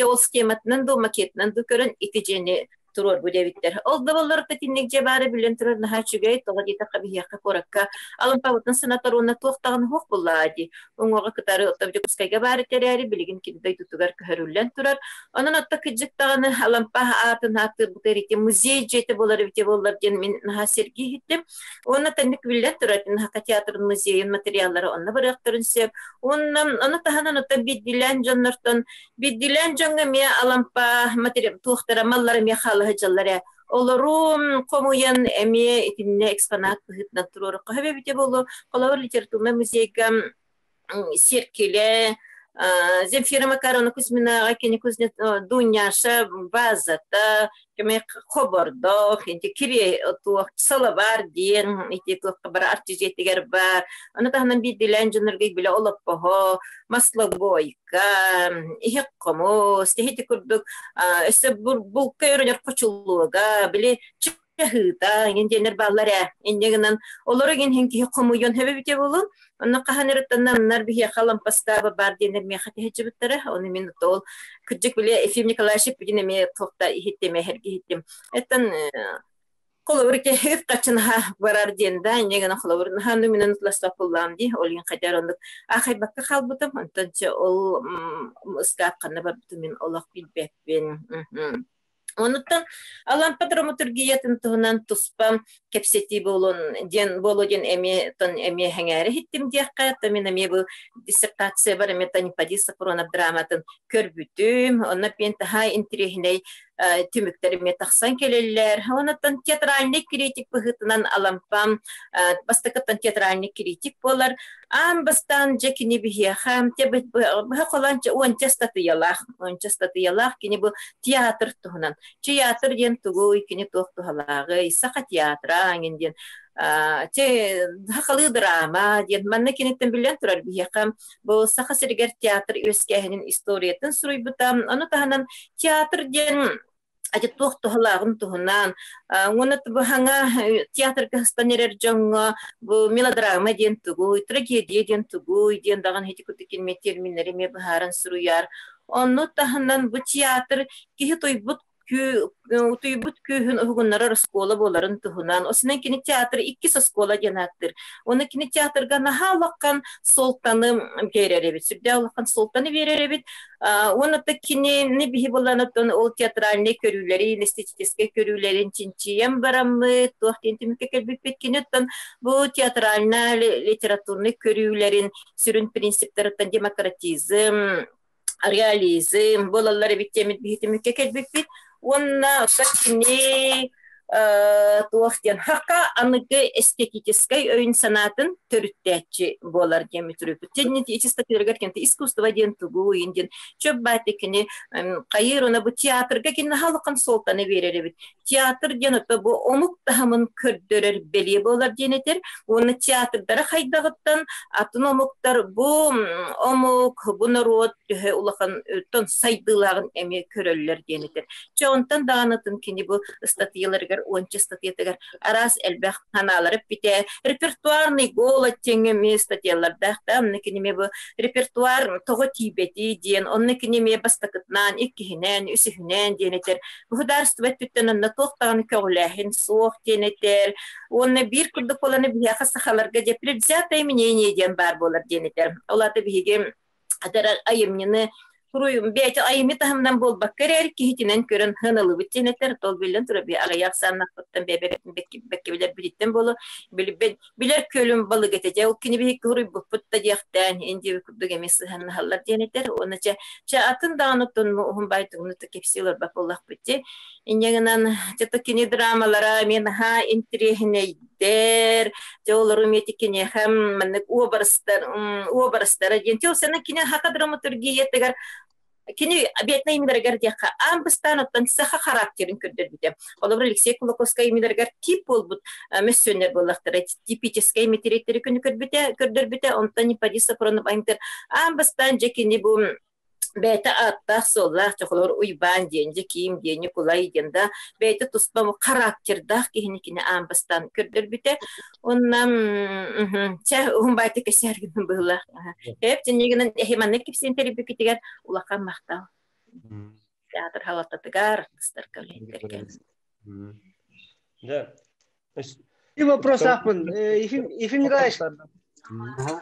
ол схематынан дуу макетынан дуу көрөн ити дьиэни туруорбут эбиттэр. Ол да буоллар итинник дьиэ баара билэн турар наһаа үчүгэй, тоҕо диэтэххэ биһиэхэ куоракка Алампабытын санатар уонна туох даҕаны суох буоллаҕа дии. Уҥуоҕа кытары оттон Дьокуускайга баар этэрээри билигин кини дойдутугар көһөрүллэн турар. Онон отто кыдьык даҕаны Алампа аатын ааттыырбытыгар ити музей дьиэтэ буолар эбитэ буоллар диэн мин наһаа сэргии иһиттим. Уонна тэнник биллэн турар Наһака театрын музейын материаллара онно барыахтарын сөп. Уонна ону таһынан оттон биирдиилээн дьоннортон биирдиилээн дьоҥҥо эмиэ Алампа туохтара маллара эмиэ хаалаһы дьаллар ээ. Олору хомуйан эмиэ итиннэ экспонат быһыытынан туруорукка сөп эбитэ буолуо. Холобур, литературнай музейга сиэркилэ, Земфира Макаровна Кузьминаҕа кини Кузнец Дуняша базата, кеме хобордох, инти кире туох салабар диэн ити туохха бар артизиэтигэр бар. Ону таһынан биирдилээн дьоннорго билэ олоппоһо, маслобойка, иһик хомус, тиһити курдук өссө булка өрөнөр хочулуга, били чаһыыта иҥин диэннэр бааллар ээ. Инньэ гынан олору иҥин иһин киһи хомуйуон сөбө эбитэ буолуо. Онно хаһан ырыттаннар биһиэхэ лампастааба баар диэннэр миэхэ тэһэччибиттэрэ. Ону мин ол кырдьык били Ефим Николаевич бүтүн эмиэ туохта иһиттим, эһэрги иһиттим. Эттэн холобур ити үп хаччынаха барар диэн да инньэ гынан холобур наһаа минен ластапыллаам дии ол иһин хайдар оннук аахайбакка хаалбытым онтон чэ ол ыскаап ханна барбытын мин олох билбэппин. Онуттан Алампа драматургиятын туһунан туспа кэпсэтии буолуон диэн буолуо диэн эмиэ тон эмиэ сэҥээрэ иһиттим диэххэ, то мин эмиэ бу диссертациябар эмиэ Танипади Сафронов драматын көрбүтүм. Онно пиэн таһаа интириэһинэй түмүктэр эмиэ тахсан кэлэллэр. Онуттан театральный критик быһыытынан Алампам бастакыттан театральный критик буолар. Аан бастаан дьэ кини биһиэхэ быһа холоон уонча ыстатыйалаах, уонча ыстатыйалаах кини бу театр туһунан. Театр диэн тугуй, кини туох туһалааҕый, саха театра эҥин диэн сахалыы драма диэн манна киниттэн биллэн турар биһиэхэ бу Саха сиригэр театр үөскээһинин историятын суруйбута. Ону таһынан театр диэн ати туох туһалааҕын туһунан уонна быһаҥа театрга сыстан эрэр дьоҥҥо бу мелодрама диэн тугуй, трагедия диэн тугуй диэн даҕаны ити курдук терминнэри эмиэ быһааран суруйар. Онну таһынан бу театр киһи тойбут утуйбут күүһүн уһугуннарар оскуола буоларын туһунан. Осунан кини театр иккис оскуола диэн ааттыыр. Оны кини театрга наһаа улахан суолтаны биэрэр эбит. Сүрдээх улахан суолтаны биэрэр эбит. Уонна кинини биһи булан оттон ол театральный көрүүлэрин, эстетическэй көрүүлэрин чинчийэн бараммыт, туох диэн түмүккэ кэлбиппит. Кини оттон бу театральный литературный көрүүлэрин сүрүн принциптарыттан демократизм, реализм буолаллар эбит диэммит биһи түмүккэ кэлбиппит. Уонна оттон кини туох диэн хака аныгы эстетическэй өйүн-санаатын төрүттээччи буолар диэн мүтүрүппүт. Чистотыырыгар кенти искусство диэн тугу уйун диэн чөп бааты кини хайыр она бу театрга кини халыкын суолтаны берер эбит. Театр диэн ото бу омук таһымын көрдөрөр бэлиэ буолар диэн этэр. Уонна театрдара хайдаҕыттан атын омуктар бу омук, бу норуот төһө улахан тон сайдыылааҕын эмиэ көрөллөр диэн этэр. Чэ онтон даҕанытын кини бу ыстатыйаларыгар уонча ыстатыйатыгар араас элбэх ханаалары эппитэ. Репертуарный голод диэҥҥэ эмиэ статьялардаах да, онно кини эмиэ бу репертуар тоҕо тиийбэтий диэн, онно кини эмиэ бастакытынан, иккиһинэн, үсүһүнэн диэн этэр. Государство өттүттэн онно туох даҕаны көҕүлээһин суох диэн этэр. Уонна биир курдук буоланы биһиэхэ сахаларга дьэ предвзятое мнение диэн баар буолар диэн этэр. Ол аата биһиги айымньыны бэйэтэ айымньы таһымынан буолбакка эрээр киһитинэн көрөн хыналыбыт диэн этэр. Тол биллэн турар би аҕыйах сааннахпыттан бэйэбэккэ билэр билиттэн буолу билбэт билэр күөлүм балык этэ дьэ ол кини биһикки хуруйбуппут да диэхтээн индиви курдук эмиэ сыһаннаһаллар диэн этэр уонна чэ чэ атын даҕаны оттон уһун баай тугуну да кэпсии олорбат буоллахпыт дии инньэ гынан чэ то кини драмалара эмиэ наһаа интириэһинэйдэр дьэ олору эмиэ киниэхэ маннык уобарастар уобарастара диэн чэ ол кини хака драматургиятыгар Кини обеднай имилэригэр диэххэ аан бастаан оттон саха характерын көрдөрбүтэ. Холобур, Алексей Кулаковскай имилэригэр тип буолбут мөссүөннэр буоллахтара. Типическэй мэтириэттэри күнү көрбүтэ, көрдөрбүтэ. Онтон Ипполит Сафронов айымтыр аан бастаан дьэ кини бу бэйэтэ ааттаах-суоллаах чохолор Уйбаан диэн, Дьэкиим диэн, Ньукулай диэн да бэйэтэ туспа характердаах киһини кини аан бастаан көрдөрбүтэ. Онна чэ уһун баайты кэсээргин быһылаах. Эп дьиннигинэн эһи маннык кипсиэн тэрийбиккитигэр улахан махтал. Театр халататыгар, артыстарга үлэһиттэргэ. Да. И вопрос ахпын. Ефим, Ефим Николаевич.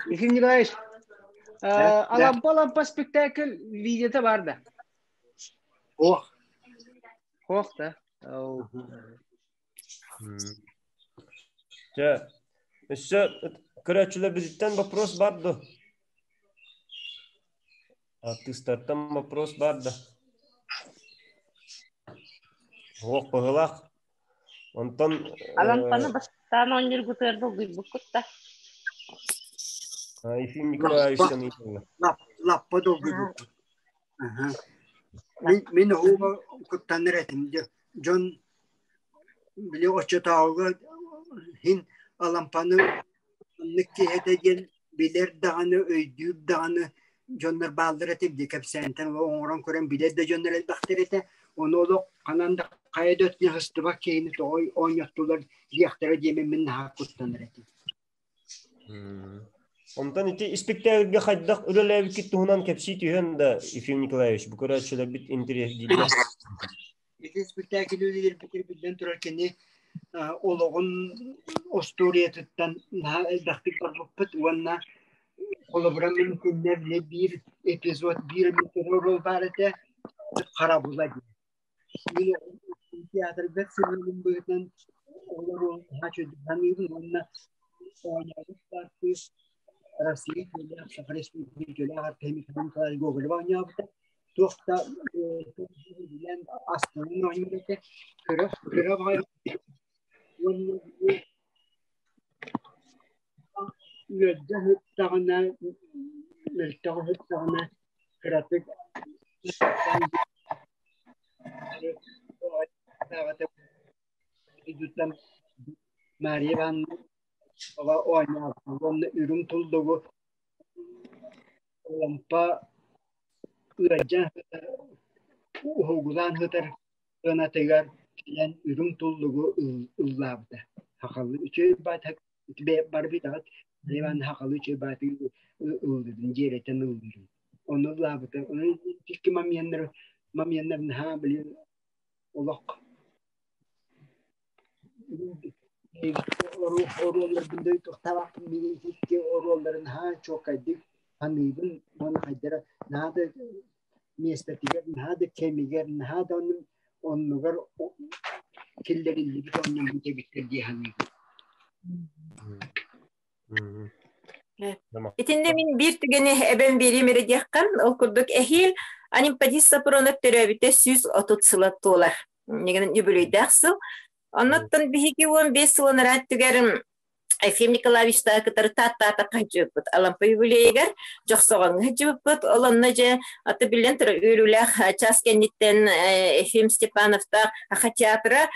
Ефим Николаевич. Алампа Алампа спектакль видеота бар да? Ох. Ох да. Дьэ, өссө көрөөччүлэрбититтэн вопрос бар дуо? Артыыстартан вопрос бар да? Суох быһыылаах. Онтон Алампаны бастаан оонньуургутугар долгуйбуккут да? Ефим Николаевич саныйдылар. Лаппа долгуйбуппут. Мин оһуоба куттанар этим. Дьон били оччотооҕуга иһин Алампаны маннык киһи этэ диэн билэр даҕаны, өйдүүр даҕаны дьоннор бааллар этэ дии кэпсээнтэн оҥорон көрөн билэр да дьоннор элбэхтэр этэ. Ону олох ханан да хайа да өттүнэн сыстыбат киһини тоҕо оонньоттулар диэхтэрэ диэмин мин наһаа куттанар этим. Онтон ити испиктээкилгэ хайдах үлэлээбиккит туһунан кэпсии түһэн да, Ефим Николаевич, бу көрөөччүлэрбит интэриэһиргииллэр. Ити испиктээкили үлэлиирбитигэр биллэн турар кини олоҕун остуоруйатыттан наһаа элбэхтик барбыппыт уонна холобура мин күннэр биир эпизод биир роль баар этэ харабыла диэн. Мин театрга сылдьыбытым быһыытынан олору наһаа үчүгэйдик саныыбын уонна оонньообут артыыс Россия үтүөлээх, Саха Республикатын үтүөлээх артыыһа Михаил Николаевич Гоголев оонньообута. Туох да билэн астынан оонньуур этэ. Көрө көрө баҕайы уонна үөрдэ сыттаҕына, мөлтөҕө сыттаҕына кыратык Мария Ивановна оонньообута уонна үрүҥ туллугу Лампа ыалдьан сытар, уһугулаан сытар сыанатыгар кэлэн үрүҥ туллугу ыллаабыта. Сахалыы үчүгэй бары билэҕит, Иван сахалыы үчүгэй баатыгы ыллыырын, дьиэрэтэн ыллыырын. Ону ыллаабыта. Ону икки моменнар моменнар наһаа блин олох оруолларбын да тохтообоппун мин икки оруолларын наһаа чуолкайдык саныыбын уонна хайдара наһаа да миэстэтигэр наһаа да кэмигэр наһаа да оннугар киллэриллибит оонньоммут эбиттэр дии саныыбын. Итиннэ мин биир түгэни эбэн биэриим эрэ диэххин, ол курдук эһиил Анемподист Сапронов төрөөбүтэ 130 сыла туолар. Нигэнэн үбүлүөйдээх сыл. Оннуттан биһиги 15 сыл анараа өттүгэр Ефим Николаевичтаах кытары тааттаата хаһдьыбыппыт. Алампа юбилейыгар Дьохсоҕоҥҥо сылдьыбыппыт. Ол онно дьэ, аты биллэн турар үөрүүлээх час кэнниттэн Ефим Степановтаах Аха театра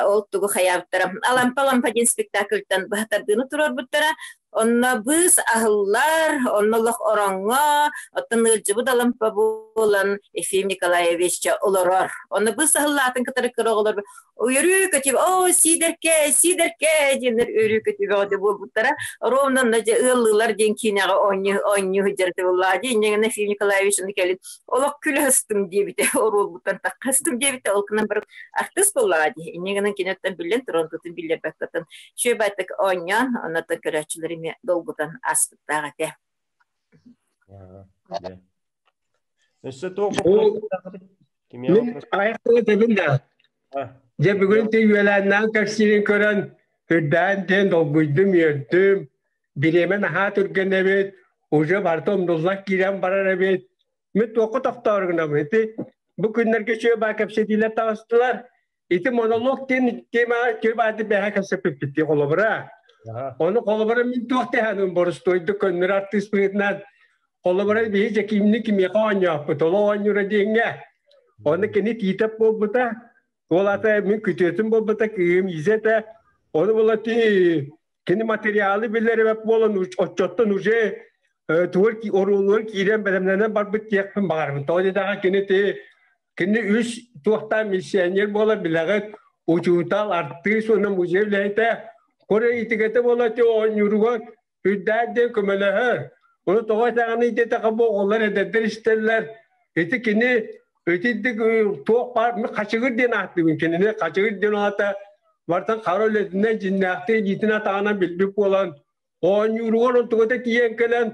ол тугу хайаабыттара. Алампа-Алампа диэн спектакльтан быһатардыыны туруорбуттара. Онно быыс аһыллар, онно олох ороҥҥо, оттон ыалдьыбыт Алампа буолан Ефим Николаевич олорор. Онно быыс аһыллаатын кытары кыра оҕолор Үөрүү көтүбэ, оо, Сиидэркэ, Сиидэркэ диэннэр үөрүү көтүбэҕэ буолбуттара. Ровно онно дьэ ыаллыылар диэн киинэҕэ оонньуу оонньуу сылдьар буоллаҕа дии. Инньэ Ефим Николаевич ону кэлин олох күлэ сыстым диэбитэ, оруолбуттан таххастым диэбитэ, ол гынан баран артыыс буоллаҕа дии. Инньэ гынан киниттэн биллэн туран тутун биллэрбэккэтин үчүгэй оонньоон, оннуттан көрөөччүлэр эмиэ долгутан ааспыттаах этэ. Өссө туох Мин айахтыы тэбин да. Дьэ бүгүн ти үөлээннээн кэпсиирин көрөн үрдээн диэн долгуйдум, үөрдүм. Бириэмэ наһаа түргэн эбит, уже барыта умнуллан киирэн барар эбит. Мин туохха тохтоору гынабын ити бу күннэргэ үчүгэй баа кэпсэтиилэр таҕыстылар. Ити монолог диэн темаҕа үчүгэй баайдык бэйэҕэ кэпсэппиппит дии холобура. Ону холобура мин туох тэһэным боростуойдук көннөрү артыыс быһыытынан холобура биһи Дьэкиимни кимиэхэ оонньооппут ол оонньуура диэҥҥэ. Ону кини Тиитэп буолбута, ол аата мин күтүөтүм буолбута, кыыһым Иза этэ. Ону була ти кини материалы билэр эбэт буолан оччоттон уже тугар оруолугар киирэн бэлэмнэнэн барбыт диэхпин баҕарабын. Тоҕо диэтэххэ кини ти кини үс туохтаах миссионер буолар билэҕит учуутал, артыыс уонна музей үлэһитэ. Коре итигэтэ буола ти оонньууругар үрдээх диэн көмөлөһөр. Ону тоҕо этэҕиний диэтэххэ бу оҕолор эдэрдэр истэллэр. Ити кини итинник туох баар хачыгыр диэн ааттыыбын кинини хачыгыр диэн аата бартан хара үлэтинэн дьиннээхтик илиитин атаҕынан билбит буолан оонньууругар онтугата тиийэн кэлэн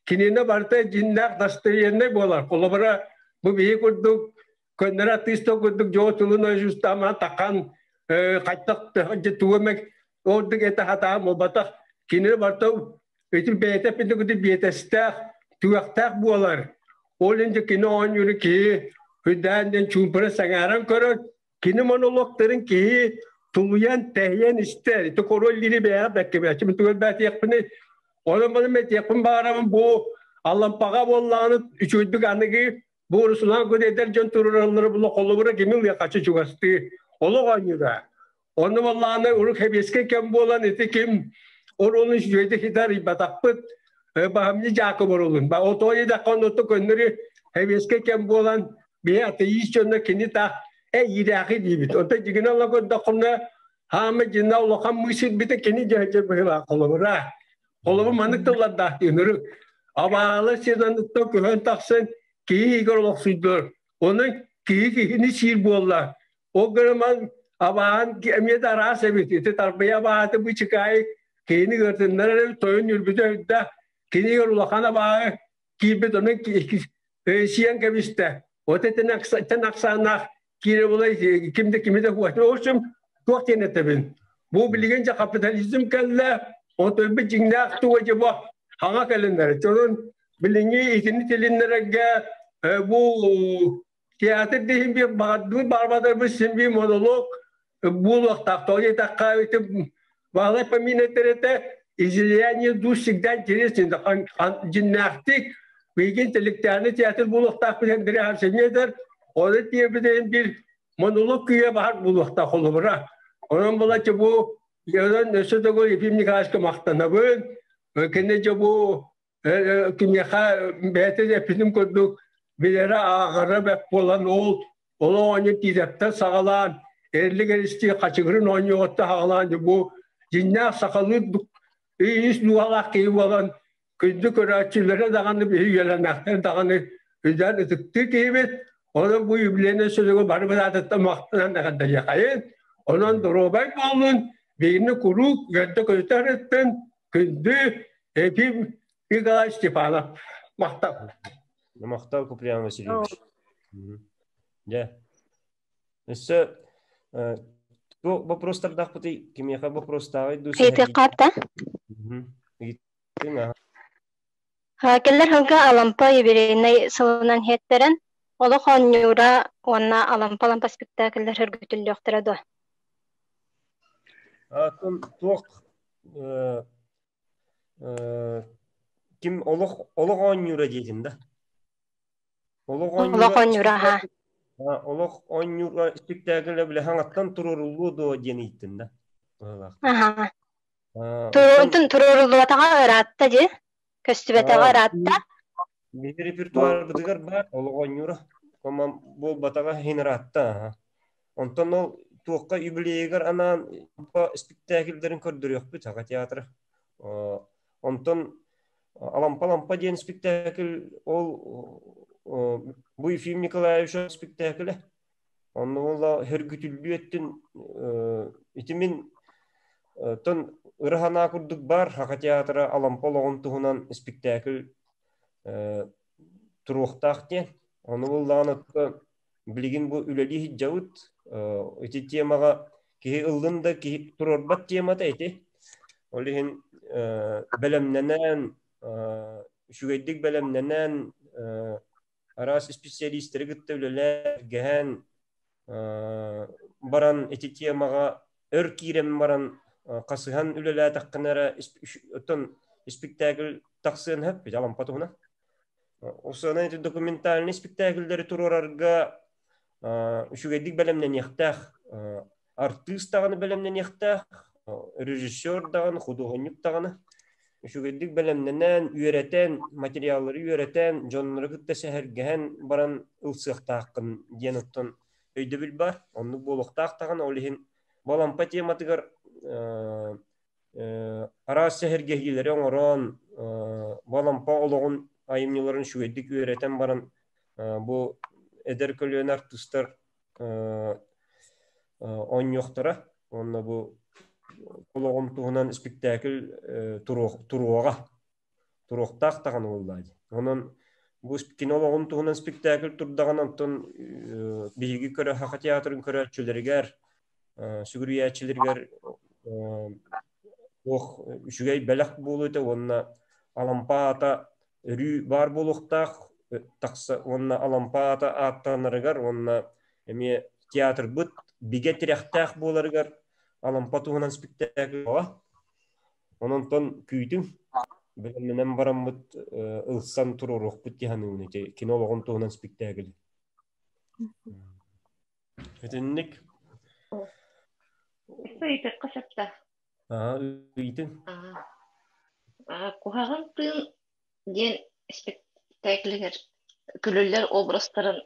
кинини барыта дьиннээх настроеннай буолар. Холобура бу биһи курдук көннөрү артыыс курдук дьоо тылын ойуустааман тахан хайтах тугу эмэ ордук этэ хатаан буолбатах кинини барыта ити бэйэтэ эппитин биэтэстээх түгэхтээх буолар ол иһин кини оонньууру киһи үрдээн диэн чуумпура сэҥээрэн көрөр кини монологтарын киһи тулуйан тэһийэн истэр ити король лири бэйэҕэ бэккэбээччи мин тугу бээтиэхпиний онон маны мэтиэхпин баҕарабын бу Алампаҕа буоллаҕына үчүгэйдик аныгы Бу Руслан эдэр дьон туруораллара була холобура кими ылыахачы чугастыы олох оонньуура. Онно буоллаҕына урут хэбиэскэй кэм буолан ити ким оруолун үчүгэйдик хитарыйбатахпыт баһамньы Дьаакып оруолун. Отоо диэтэххэ оннутту көннөрү хэбиэскэй кэм буолан биһи атеист дьонно кини таах э иирээхи диибит. Онтон дьигинэ ыла көрдөххүнэ хаама дьинэ улахан мыысырбыта кини дьэһдьэ быһыылаах холобура. Холобур маннык тыллардаах диэн Абаалы сыананыттан көһөн тахсан киһи иһигэр олохсуйдулар. Онон киһи киһини сиир буолла. Ол гынан абааһын эмиэ да араас эбит. Ити тарбыйа абааһыта бычыкаайык киһини ыартыннарар эбит, тойон үрбүтэ өйдө. Кинигэр улахан абааһы киирбит, онон сиэн кэбистэ. Вот этин ахсааннаах киирэ булай ким да кими да хуатын. В общем, туох диэн этэбин. Бу билигин дьэ капитализм кэллэ, отой би дьиҥнээх туга дьэ бу хаҥа кэлиннэр. Чорун билиҥҥи итини тилиннэрэргэ бу театр диһин би баҕардыбыт баҕарбатарбыт син би монолог буолуохтаах. Тоҕо диэтэххэ ити Баһылай Помин этэ излияние душ всегда интересен дьиннээхтик билигин интеллектуальный театр буолуохтаахпыт Андрей Арсеньевич оны тиэбитин бир монолог күйэ баһар буолуохтаах холобура. Онон булаччы бу онон өссө төгүл Ефим Николаевичка махтанабын. Кини дьэ бу кимиэхэ бэйэтэ эппитим курдук билэрэ ааҕара бэрт буолан ол ол оонньуу тиитэптэн саҕалаан Эрилик Эристии хачыгырын оонньуоҕуттан саҕалаан бу дьиннээх сахалыы ис дууһалаах киһи буолан Күндү көрөөччүлэрэ даҕаны биһи үөлэннэхтэр даҕаны үдэн ытыктыы киһибит. Онон бу юбилейнай сүлүгү бары быраатыттан махтанан эҕэрдэлиэхэйин. Онон доруобай буоллун, биһигини куруук үөрдэ-көтүтэ сырыттын. Күндү Ефим Николай Степанов. Махтал. Махтал, Куприян Васильевич. Дьэ. Өссө туох вопростардаахпытый? Кимиэхэ вопростааҕый дуу? Ыйытыахха Кэлэр сылга Алампа юбилейнай сылынан иһиттэрэн, олох оонньуура уонна Алампа-Алампа спектакльлэр сөргүтүллүөхтэрэ дуо? Атын туох ким олох олох оонньуура диэтин да? Олох Олох оонньуура аха. Олох оонньуура спектакль бile хаҥаттан туруоруллуо дуо диэн ыйыттын да? Аха. Туруорутун туруоруллубатаҕа ыраатта дии. Көстүбэтэҕэ ыраатта. Биһи репертуарбытыгар баар олох оонньуура. Комам буолбатаҕа иһин ыраатта. Онтон ол туохха юбилейыгар анаан спектакльдарын көрдөрүөхпүт Саха театра. Онтон Алампа-Алампа диэн спектакль ол бу Ефим Николаевич спектаклэ. Онно буолла хөргүтүллүү өттүн ити мин тон ыра санаа курдук баар Саха театра Алампа олоҕун туһунан спектакль туруохтаах диэн. Ону буллаҕына билигин бу үлэлии сылдьабыт. Ити темаҕа киһи ыллын да киһи туруорбат темата ити. Ол иһин бэлэмнэнэн, үчүгэйдик бэлэмнэнэн, араас исписэлиистэри кытта үлэлээн, баран ити темаҕа өр киирэн баран хасыһан үлэлээтэххинэ эрэ оттон испиктээкил тахсыан сөп Алампа туһунан. Осуонан ити документальный спектакльдары туруорарга үчүгэйдик бэлэмнэниэхтээх артыыс даҕаны бэлэмнэниэхтээх, режиссер даҕаны, худуоһунньук даҕаны үчүгэйдик бэлэмнэнэн, үөрэтэн, материаллары үөрэтэн, дьоннору кытта сэһэргэһэн баран ылсыахтааххын диэн оттон өйдөбүл бар. Оннук буолуохтаах даҕаны, ол иһин Балампа тематыгар араас сэһэргэһиилэри оҥорон, Балампа олоҕун айымньыларын үчүгэйдик үөрэтэн баран бу эдэр көлүөнэ артыыстар оонньуохтара уонна бу олоҕум туһунан спектакль туруоҕа туруохтаах даҕаны буоллаа дии. Онон бу кино олоҕун туһунан спектакль турдаҕына онтон биһиги көрө Саха театрын көрөөччүлэригэр сүгүрүйээччилэригэр туох үчүгэй бэлэх буолуо этэ уонна Алампа аата өрүү баар буолуохтаах тахса уонна Алампа аата ааттанарыгар уонна эмиэ театрбыт бигэ тирэхтээх буоларыгар Алампа туһунан спектакль Онон күүтүҥ бэлэмнэнэн бараммыт ылсан туруоруохпут дии саныыбын ити кино олоҕун туһунан спектакль. Итинник. Ыйытыкка сөптөөх. Аа, ыйытыҥ. Аа, куһаҕан тыын диэн спектаклигэр күлүллэр образтарын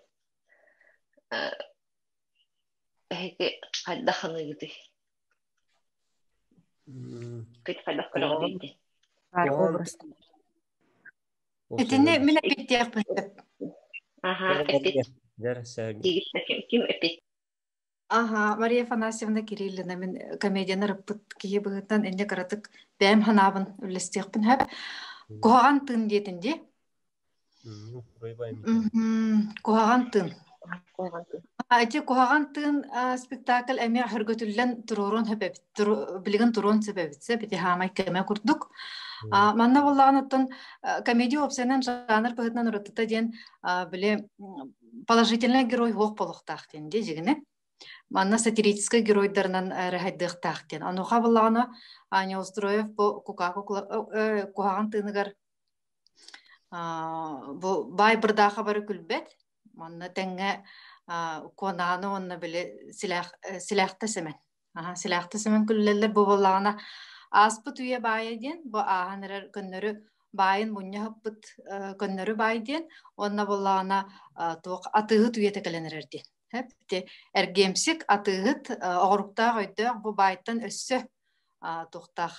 эһиги хайдах саныыгытый? Кыт хайдах көрөҕүтүй дии? Итини мин эппиттиэхпин сөп. Аха, эппит. Ким эппит? Аха, Мария Афанасьевна Кириллина мин комедияны ырыппыт киһи быһыытынан инньэ кыратык бэйэм санаабын үллэстиэхпин сөп. Куһаҕан тыын диэтин дии. Куһаҕан тыын. Ити куһаҕан тыын спектакль эмиэ хөргөтүллэн туруоруон сөп эбит. Билигин туруон сөп эбит сөп. Ити хаамай кэмэ курдук. Манна буоллаҕына оттон комедия уопсайынан жанр быһыытынан уратыта диэн били положительный герой суох буолуохтаах диэн дии дьигинэ. Манна сатирическай геройдарынан эрэһайдыахтаах диэн. Онуоха буоллаҕына Неустроев бу кукаку куһаҕан тыыныгар бу баай бырдааха бары күлбэт. Манна тэҥҥэ Куонааны уонна били Силээхтэ Сэмэн. Силээхтэ Сэмэн күллэллэр бу буоллаҕына ааспыт үйэ баайа диэн бу ааһан эрэр көннөрү баайын мунньа ыппыт көннөрү баай диэн уонна буоллаҕына туох атыыһыт үйэтэ кэлэн эрэр диэн. Ити эргиэмсик атыыһыт оҕоруктаах өйдөөх бу баайтан өссө туохтаах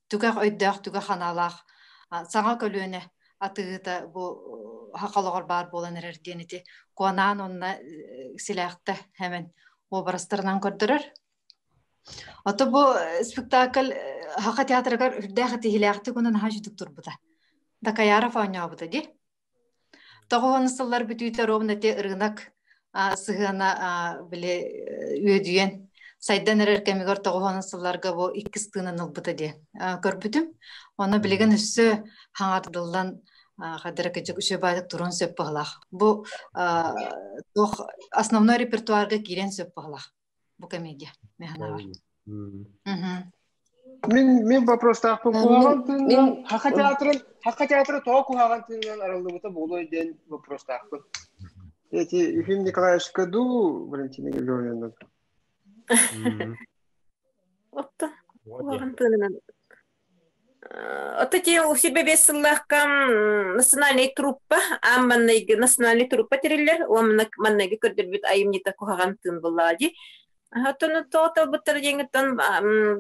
түгэх өйдөөх түгэх ханаалаах. Саҥа көлүөнэ атыыһыта бу хахалоҕор баар буолан эрэр диэн ити Куонаан уонна Силээхтэ хэмэн уобарастарынан көрдөрөр. Ото бу спектакль Хаха театрыгар үрдээх итиһилээхтик уонна наһаа үчүгдүк турбута. Дакаяров оонньообута дии. Тоҕуһун сыллар бүтүүтэ ровно ити ырыынак сыһыана били үөдүйэн сайдан эрэр кэмигэр тоҕуһун сылларга бу иккис тыынын ылбыта диэн көрбүтүм. Онно билигин өссө хаҥатыллан хадара кыдьык үчүгэй турун сөп быһылаах. Бу туох основной репертуарга киирэн сөп быһылаах бу комедия механавар. Мин мин вопростаахпын куһаҕан тыынынан Хаха театрын Хаха театры тоҕо куһаҕан тыынынан арыллыбыта буолуой диэн вопростаахпын. Эти Ефим Николаевичка дуу Валентина Григорьевна? Отто куһаҕан тыынынан Ото ти усибе бес сыллаахка национальный труппа аан маннайгы национальный труппа тэриллэр уонна маннайгы көрдөрбүт айымньыта куһаҕан тыын буоллаҕа дии. Оттон тоҕо талбыттара диэҥҥиттэн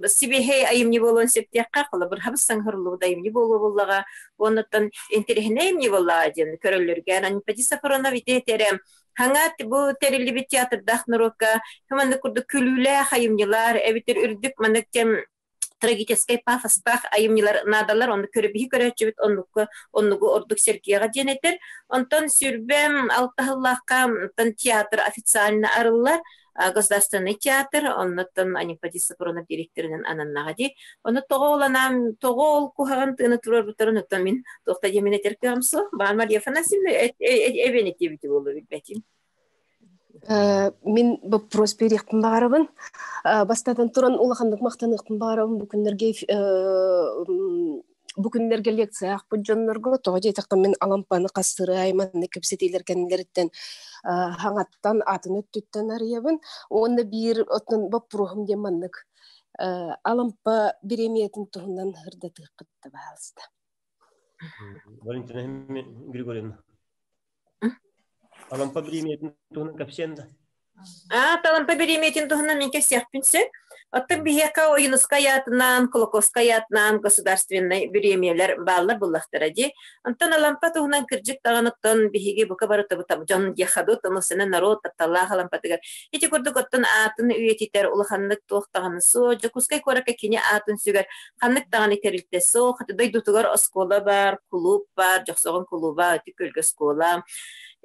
сибиэһэй айымньы буолуон сөптүөххэ, холобур, хабыс саҥарыллыбыт айымньы буолуо буоллаҕа, уоннаттан интэриэһинэй айымньы буоллаҕа диэн көрөллөргө Анипати Сафронов ити этэрэ хаҥа бу тэриллибит театрдаах норуокка маннык курдук күлүүлээх айымньылар эбитэр үрдүк маннык кэм трагическай пафостаах айымньылар наадалар онну көрөбүһү көрөөччүбүт оннукка оннугу ордук сэргиэҕэ диэн этэр онтон сүрбэм алтаһыллаахха онтон театр официально арыллар государственный театр оннуттан Анипати Сапронов директорынан ананнаҕа дии ону тоҕо ол анаан тоҕо ол куһаҕан тыыны туруорбуттарын оттон мин туохта диэмин этэр кыаҕым суох баан Мария Афанасьевна эбэн этиэбити буолуо билбэтим. Мин боппуруос биэриэхпин баҕарабын. Бастатан туран улаханнык махтаныахпын баҕарабын бу күннэргэ бу күннэргэ лекция аахпыт дьоннорго тоҕо диэтэххэ мин Алампаны хастырыай маннык кэпсэтиилэр кэннилэриттэн хаҥаттан атын өттүттэн арыйабын. Уонна биир оттон боппуруоһум диэн маннык Алампа бириэмийэтин туһунан ырдатыаххыт да баһаалыста. Валентина Григорьевна. Алампа бириэмийэтин туһунан кэпсиэн да? Аа, Алампа бириэмийэтин туһунан мин кэпсиэхпин сөп. Оттон биһиэхэ Ойуунускай аатынан, Кулаковскай аатынан государственнай бириэмийэлэр бааллар буллахтара дии. Онтон Алампа туһунан кырдьык даҕаны оттон биһиги бука бары дьон диэхэ тонусына народ тапталлаах Алампатыгар ити курдук оттон аатын үйэтитэр улаханнык туох даҕаны суох. Дьокуускай куоракка кини аатын сүгэр ханнык даҕаны тэрилтэ суох. Дойдутугар оскуола баар, кулууп баар, Дьохсоҕон кулууба, Ытык Күөлгэ оскуола.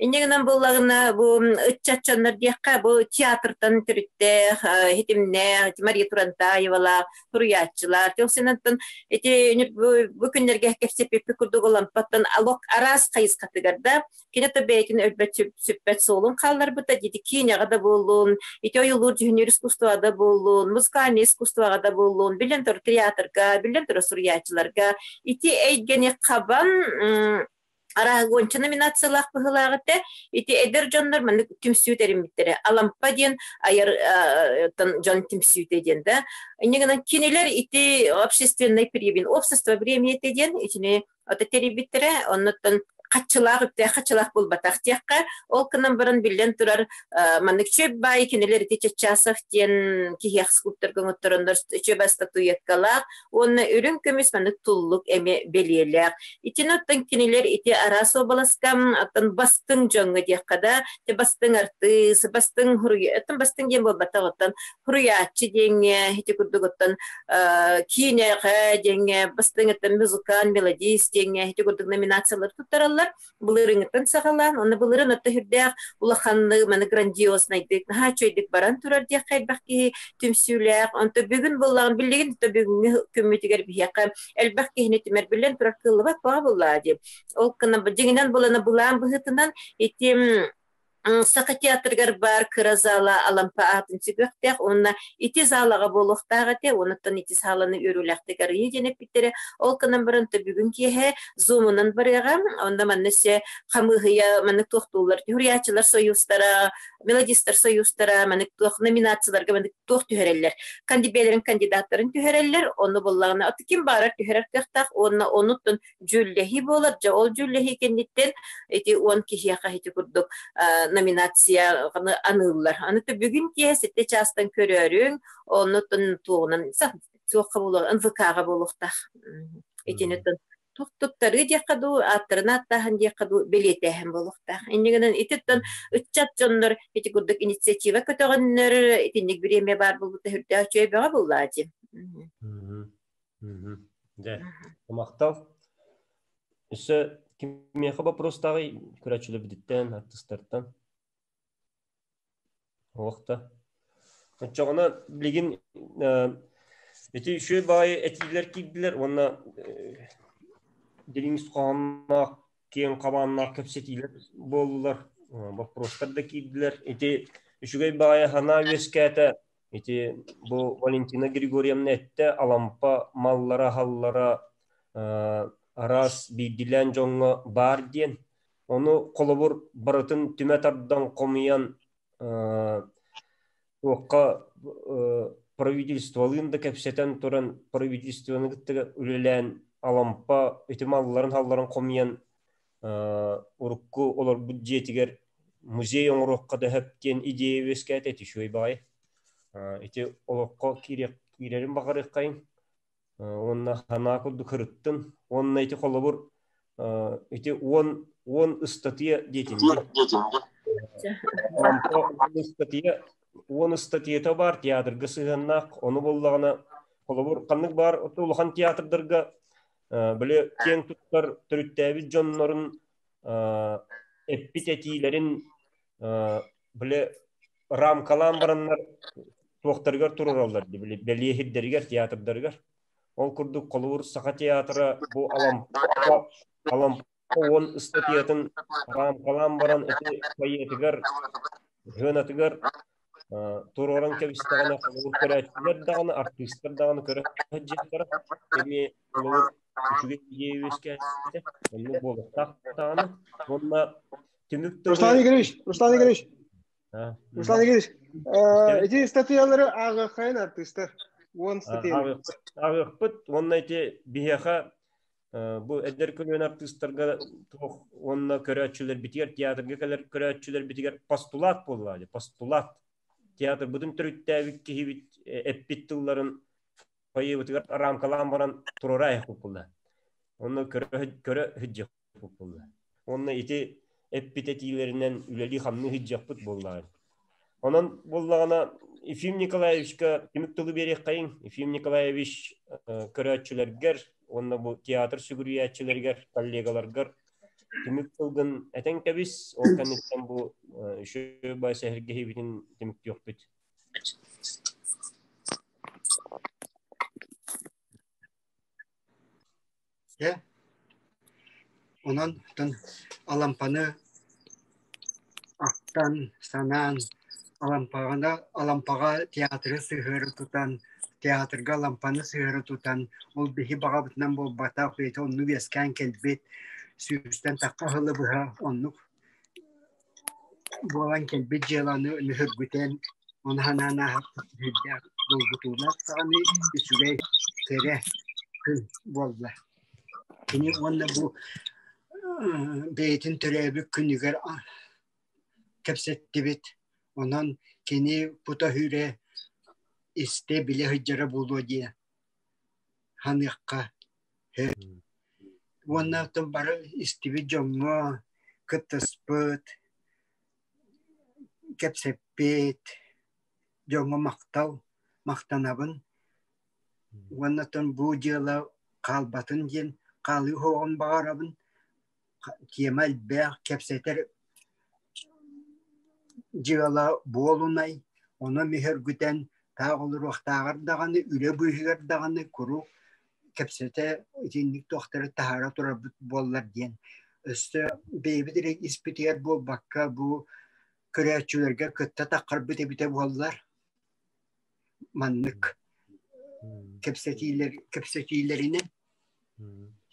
Инньэ гынан буоллаҕына, бу ыччат дьоннор диэххэ, бу театртан төрүттээх, хитимнээх, Мария Турантаевалаах, суруйааччылар. Тилсинантан ити бу күннэргэ кэпсэппиппит курдук Алампаттан алок араас хайысхатыгар да кини то бэйэтин өлбөт сүппэт суолун хаалларбыта дити киинэҕэ да буоллун, ити ойулуур дьүһүнүүр искусствоҕа да буоллун, музыкальный искусствоҕа да буоллун, биллэн турар театрга, биллэн турар суруйааччыларга ити эйгэни хабан араагонча номинациялаах быһыылаах этэ. Ити эдэр дьоннор маннык түмсүү тэриммиттэрэ. Алампа диэн айар дьон түмсүүтэ диэн да. Инньэ гынан кинилэр ити общественный премия, общество премията диэн итини ото тэрийбиттэрэ. Оннуттан хаччылаах үптээх хаччылаах буолбатах диэххэ. Ол гынан баран биллэн турар маннык чөп баай кинилэр ити Чаччасов диэн киһиэх скульпторга оҥоттороннор чөбө статуэткалаах уонна үрүҥ көмүс маннык туллук эмиэ бэлиэлээх. Итини оттон кинилэр ити араас уобаласка оттон бастыҥ дьоҥҥо диэххэ да, те бастыҥ артыыс, бастыҥ оттон бастыҥ диэн буолбатах оттон хуруйааччы диэҥҥэ ити курдук оттон киинэҕэ диэҥҥэ бастыҥ оттон музыкант, мелодист диэҥҥэ ити курдук номинациялар туттараллар. Былырыыҥҥыттан саҕалаан, уонна былырыын отто сүрдээх улаханнык, маны грандиознайдык, наһаа үчүгэйдик баран турар диэххэ элбэх киһи түмсүүлээх. Онто бүгүн буоллаҕын билигин то бүгүҥҥү күммүтүгэр биһиэхэ элбэх киһини түмэр биллэн турар кыаллыбат баҕа буоллаа дии. Ол гынан дьиҥинэн булана былаан быһыытынан ити Саха театрыгар баар кыра зала Алампа аатын сүгүөхтээх уонна ити залаҕа буолуохтаах этэ. Онуттан ити сааланы үөрүүлээхтик арыйыы диэн эппиттэрэ. Ол гынан баран бүгүн киэһэ Zoom-унан барыаҕа. Онно манна өссө хамыыһыйа маннык туохтууллар Суруйааччылар союзтара, мелодистар союзтара маннык туох номинацияларга маннык туох түһэрэллэр. Кандибиэлэрин кандидаттарын түһэрэллэр. Ону буллаҕына ким баарар түһэрэр кыахтаах уонна онуттан дьүүллэһии буолар. Дьэ ол дьүүллэһии кэнниттэн ити 10 киһиэхэ ити курдук номинация аныыллар. Аны бүгүн киэһэ 7 чаастан көрөөрүҥ, оннуттан туоҕунан суохха буолуох НВК-ҕа буолуохтаах. Итини Тух туттарыы диэххэ дуу, ааттарын ааттааһын диэххэ дуу, бэлиэтээһин буолуохтаах. Инньэ гынан ититтэн ыччат дьоннор ити курдук инициатива көтөҕөннөр, итинник бириэмэ баар буолбута сүрдээх үчүгэй бөҕө буоллаа дии. Дьэ, махтал. Өссө кимиэхэ боппуруостааҕый көрөөччүлэрбититтэн, артыыстартан? Уохта. Оччоҕуна билигин ити үчүгэй баҕайы этиилэр киирдилэр уонна дириҥ хоһоонноох, киэҥ хабааннаах кэпсэтиилэр буоллулар, боппуруостар да киирдилэр. Ити үчүгэй баҕайы санаа үөскээтэ. Ити бу Валентина Григорьевна эттэ, Алампа маллара-аһаллара араас биирдиилээн дьоҥҥо баар диэн. Ону холобур барытын түмэ тардан хомуйан туохха правительстволыын да кэпсэтэн туран правительствоны кытта үлэлээн Алампа ити малларын-халларын хомуйан урукку олорбут дьиэтигэр музей оҥоруохха да сөп диэн идея үөскээтэ ити үчүгэй баҕайы. Ити олоххо киирэрин баҕарыаххайыҥ. Уонна санаа курдук ырыттын. Уонна ити холобур ити 10 ыстатыйа диэтин ыстатыйа 10 ыстатыйата баар театрга сыһыаннаах. Ону буоллаҕына холобур ханнык баар улахан театрдарга били киэҥ туттар төрүттээбит дьоннорун эппит этиилэрин били рамкалаан бараннар туохтарыгар туруораллар били бэлиэһирдэригэр театрдарыгар ол курдук холобур саха театра бу алампа алампа уон ыстатыйатын рамкалаан баран ити поэтыгар сыанатыгар туруоран кэбистэҕинэ холобур көрөөччүлэр даҕаны артыыстар даҕаны көрө сылдьыахтара эмиэ холобур үчүгэй идея үөскээтэ оннук буолуохтаах даҕаны уонна түмүк Руслан Игоревич, Руслан Игоревич, Руслан Игоревич, ити ыстатыйалары ааҕыаххайын артыыстар. Уон статьяны. Ааҕыахпыт уонна ити биһиэхэ Бу эдэр көлүөнэ артыыстарга туох уонна көрөөччүлэрбитигэр, театрга кэлэр көрөөччүлэрбитигэр постулат буолла дии, постулат. Театрбытын төрүттээбит киһибит эппит тылларын фойебытыгар рамкалаан баран туруора айахпыт буолла. Онно көрө сылдьыахпыт буолла. Уонна ити эппит этиилэринэн үлэлии-хамныы сылдьыахпыт буоллаҕа. Онон буоллаҕына Ефим Николаевичка түмүк тылы биэриэххэйиҥ. Ефим Николаевич көрөөччүлэргэр уонна бу театр сүгүрүйээччилэригэр, коллегаларгар түмүк тылгын этэн кэбис. Ол кэнниттэн бу үчүгэй бай сэһэргэһиибитин түмүктүөхпүт. Дьэ, онон Алампаны ахтан, санаан, Алампаҕына Алампаҕа театры сыһыары тутан, театрга Алампаны сыһыары тутан, ол биһи баҕабытынан буолбатах, бэйэтэ оннук үөскээн кэлбит, сүүстэн тахха сылы быһа оннук буолан кэлбит дьыаланы нүһүргүтэн, ону санаан ааһаппыт сүрдээх долгутуулаах даҕаны үчүгэй кэрэ күн буолла. Кини уонна бу бэйэтин төрөөбүт күнүгэр кэпсэттибит. Онон кини кута-сүрэ истэ билэ сылдьара буолуо диэн саныахха сөп. Уонна оттон бары истибит дьоҥҥо кыттыспыт, кэпсэппит дьоҥҥо махтал, махтанабын. Уонна оттон бу дьыала хаалбатын диэн хаалыы суоҕун баҕарабын. Тема элбэх, кэпсэтэр дьыала буолунай, ону мүһөргүтэн таах олоруохтааҕар даҕаны, үлэ быыһыгар даҕаны куруук кэпсэтэ итинник туохтары таһаара турарбыт буоллар диэн. Өссө бэйэбит эрэ испитигэр буолбакка бу көрөөччүлэргэ кытта таххарбыт эбитэ буоллар маннык кэпсэтиилэр кэпсэтиилэринэн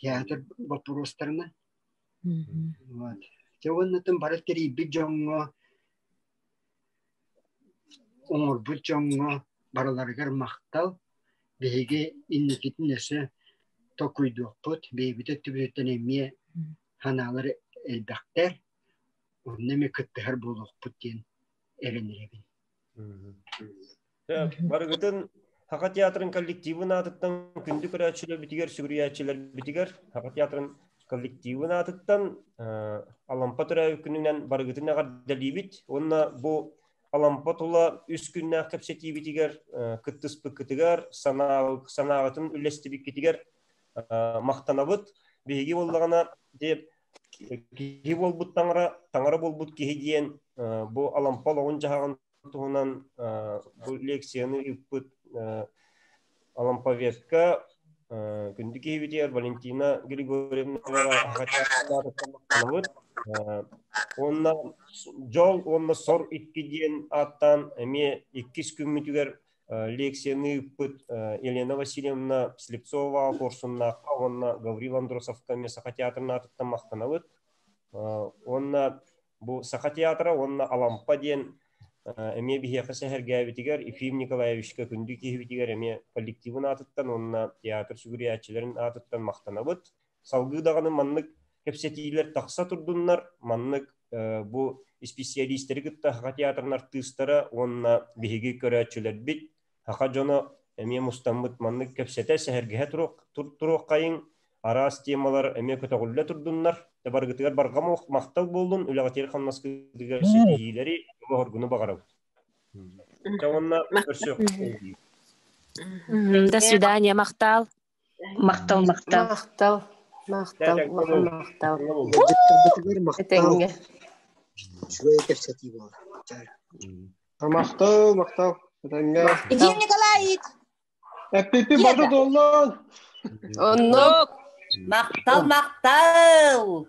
театр боппуруостарынан вот. Дьэ уонна бары тэрийбит дьоҥҥо оҥорбут дьоҥҥо барыларыгар махтал. Биһиги инникитин өссө толкуйдуохпут, бэйэбит өттүбүтүттэн эмиэ санаалар элбэхтэр, онно эмиэ кыттыһар буолуохпут диэн эрэнэрэбин. Барыгытын Саха театрын коллективын аатыттан күндү көрөөччүлэрбитигэр, сүгүрүйээччилэрбитигэр Саха театрын коллективын аатыттан Алампа төрөөбүт күнүнэн барыгытын эҕэрдэлиибит уонна бу Алампа тула үс күннээх кэпсэтиибитигэр кыттыспыккытыгар, санааҕытын үллэстибиккитигэр махтанабыт. Биһиги буоллаҕына киһи буолбут таҥара, таҥара буолбут киһи диэн бу Алампа олоҕун-дьаһаҕын туһунан бу лекцияны ыыппыт Аламповедка күндү киһибитигэр Валентина Григорьевна махтанабыт. Уонна дьол уонна сор икки диэн ааттаан эмиэ иккис күммүтүгэр лекцияны ыыппыт Елена Васильевна Слепцова Куорсуннаахха уонна Гаврил Андросовка эмиэ Саха театрын аатыттан махтанабыт. Уонна бу Саха театра уонна Алампа диэн эмиэ биһиэхэ сэһэргээбитигэр Ефим Николаевичка күндү киһибитигэр эмиэ коллективын аатыттан уонна театр сүгүрүйээччилэрин аатыттан махтанабыт. Салгыы даҕаны маннык кэпсэтиилэр тахса турдуннар, маннык бу исписийэлиистэри кытта Саха театрын артыыстара уонна биһиги көрөөччүлэрбит, саха дьоно эмиэ мустаммыт маннык кэпсэтэ, сэһэргэһэ туруоххайыҥ, араас темалар эмиэ көтөҕүллэ турдуннар. Барыгытыгар барҕа махтал буоллун, үлэҕитигэр хамнаскытыгар ситиһиилэри, оһоргуну баҕарабыт. Чэ уонна көрсүөххэ. До свидания, махтал. Махтал, махтал. Махтал. Махтал, улахан махтал. Ыалдьыттарбытыгар махтал. Этэҥҥэ. Үчүгэй кэпсэтии буолла. Махтал, махтал. Этэҥҥэ. Ефим Николаевич! Эппиппи бары доллон. Оннук. Махтал, махтал!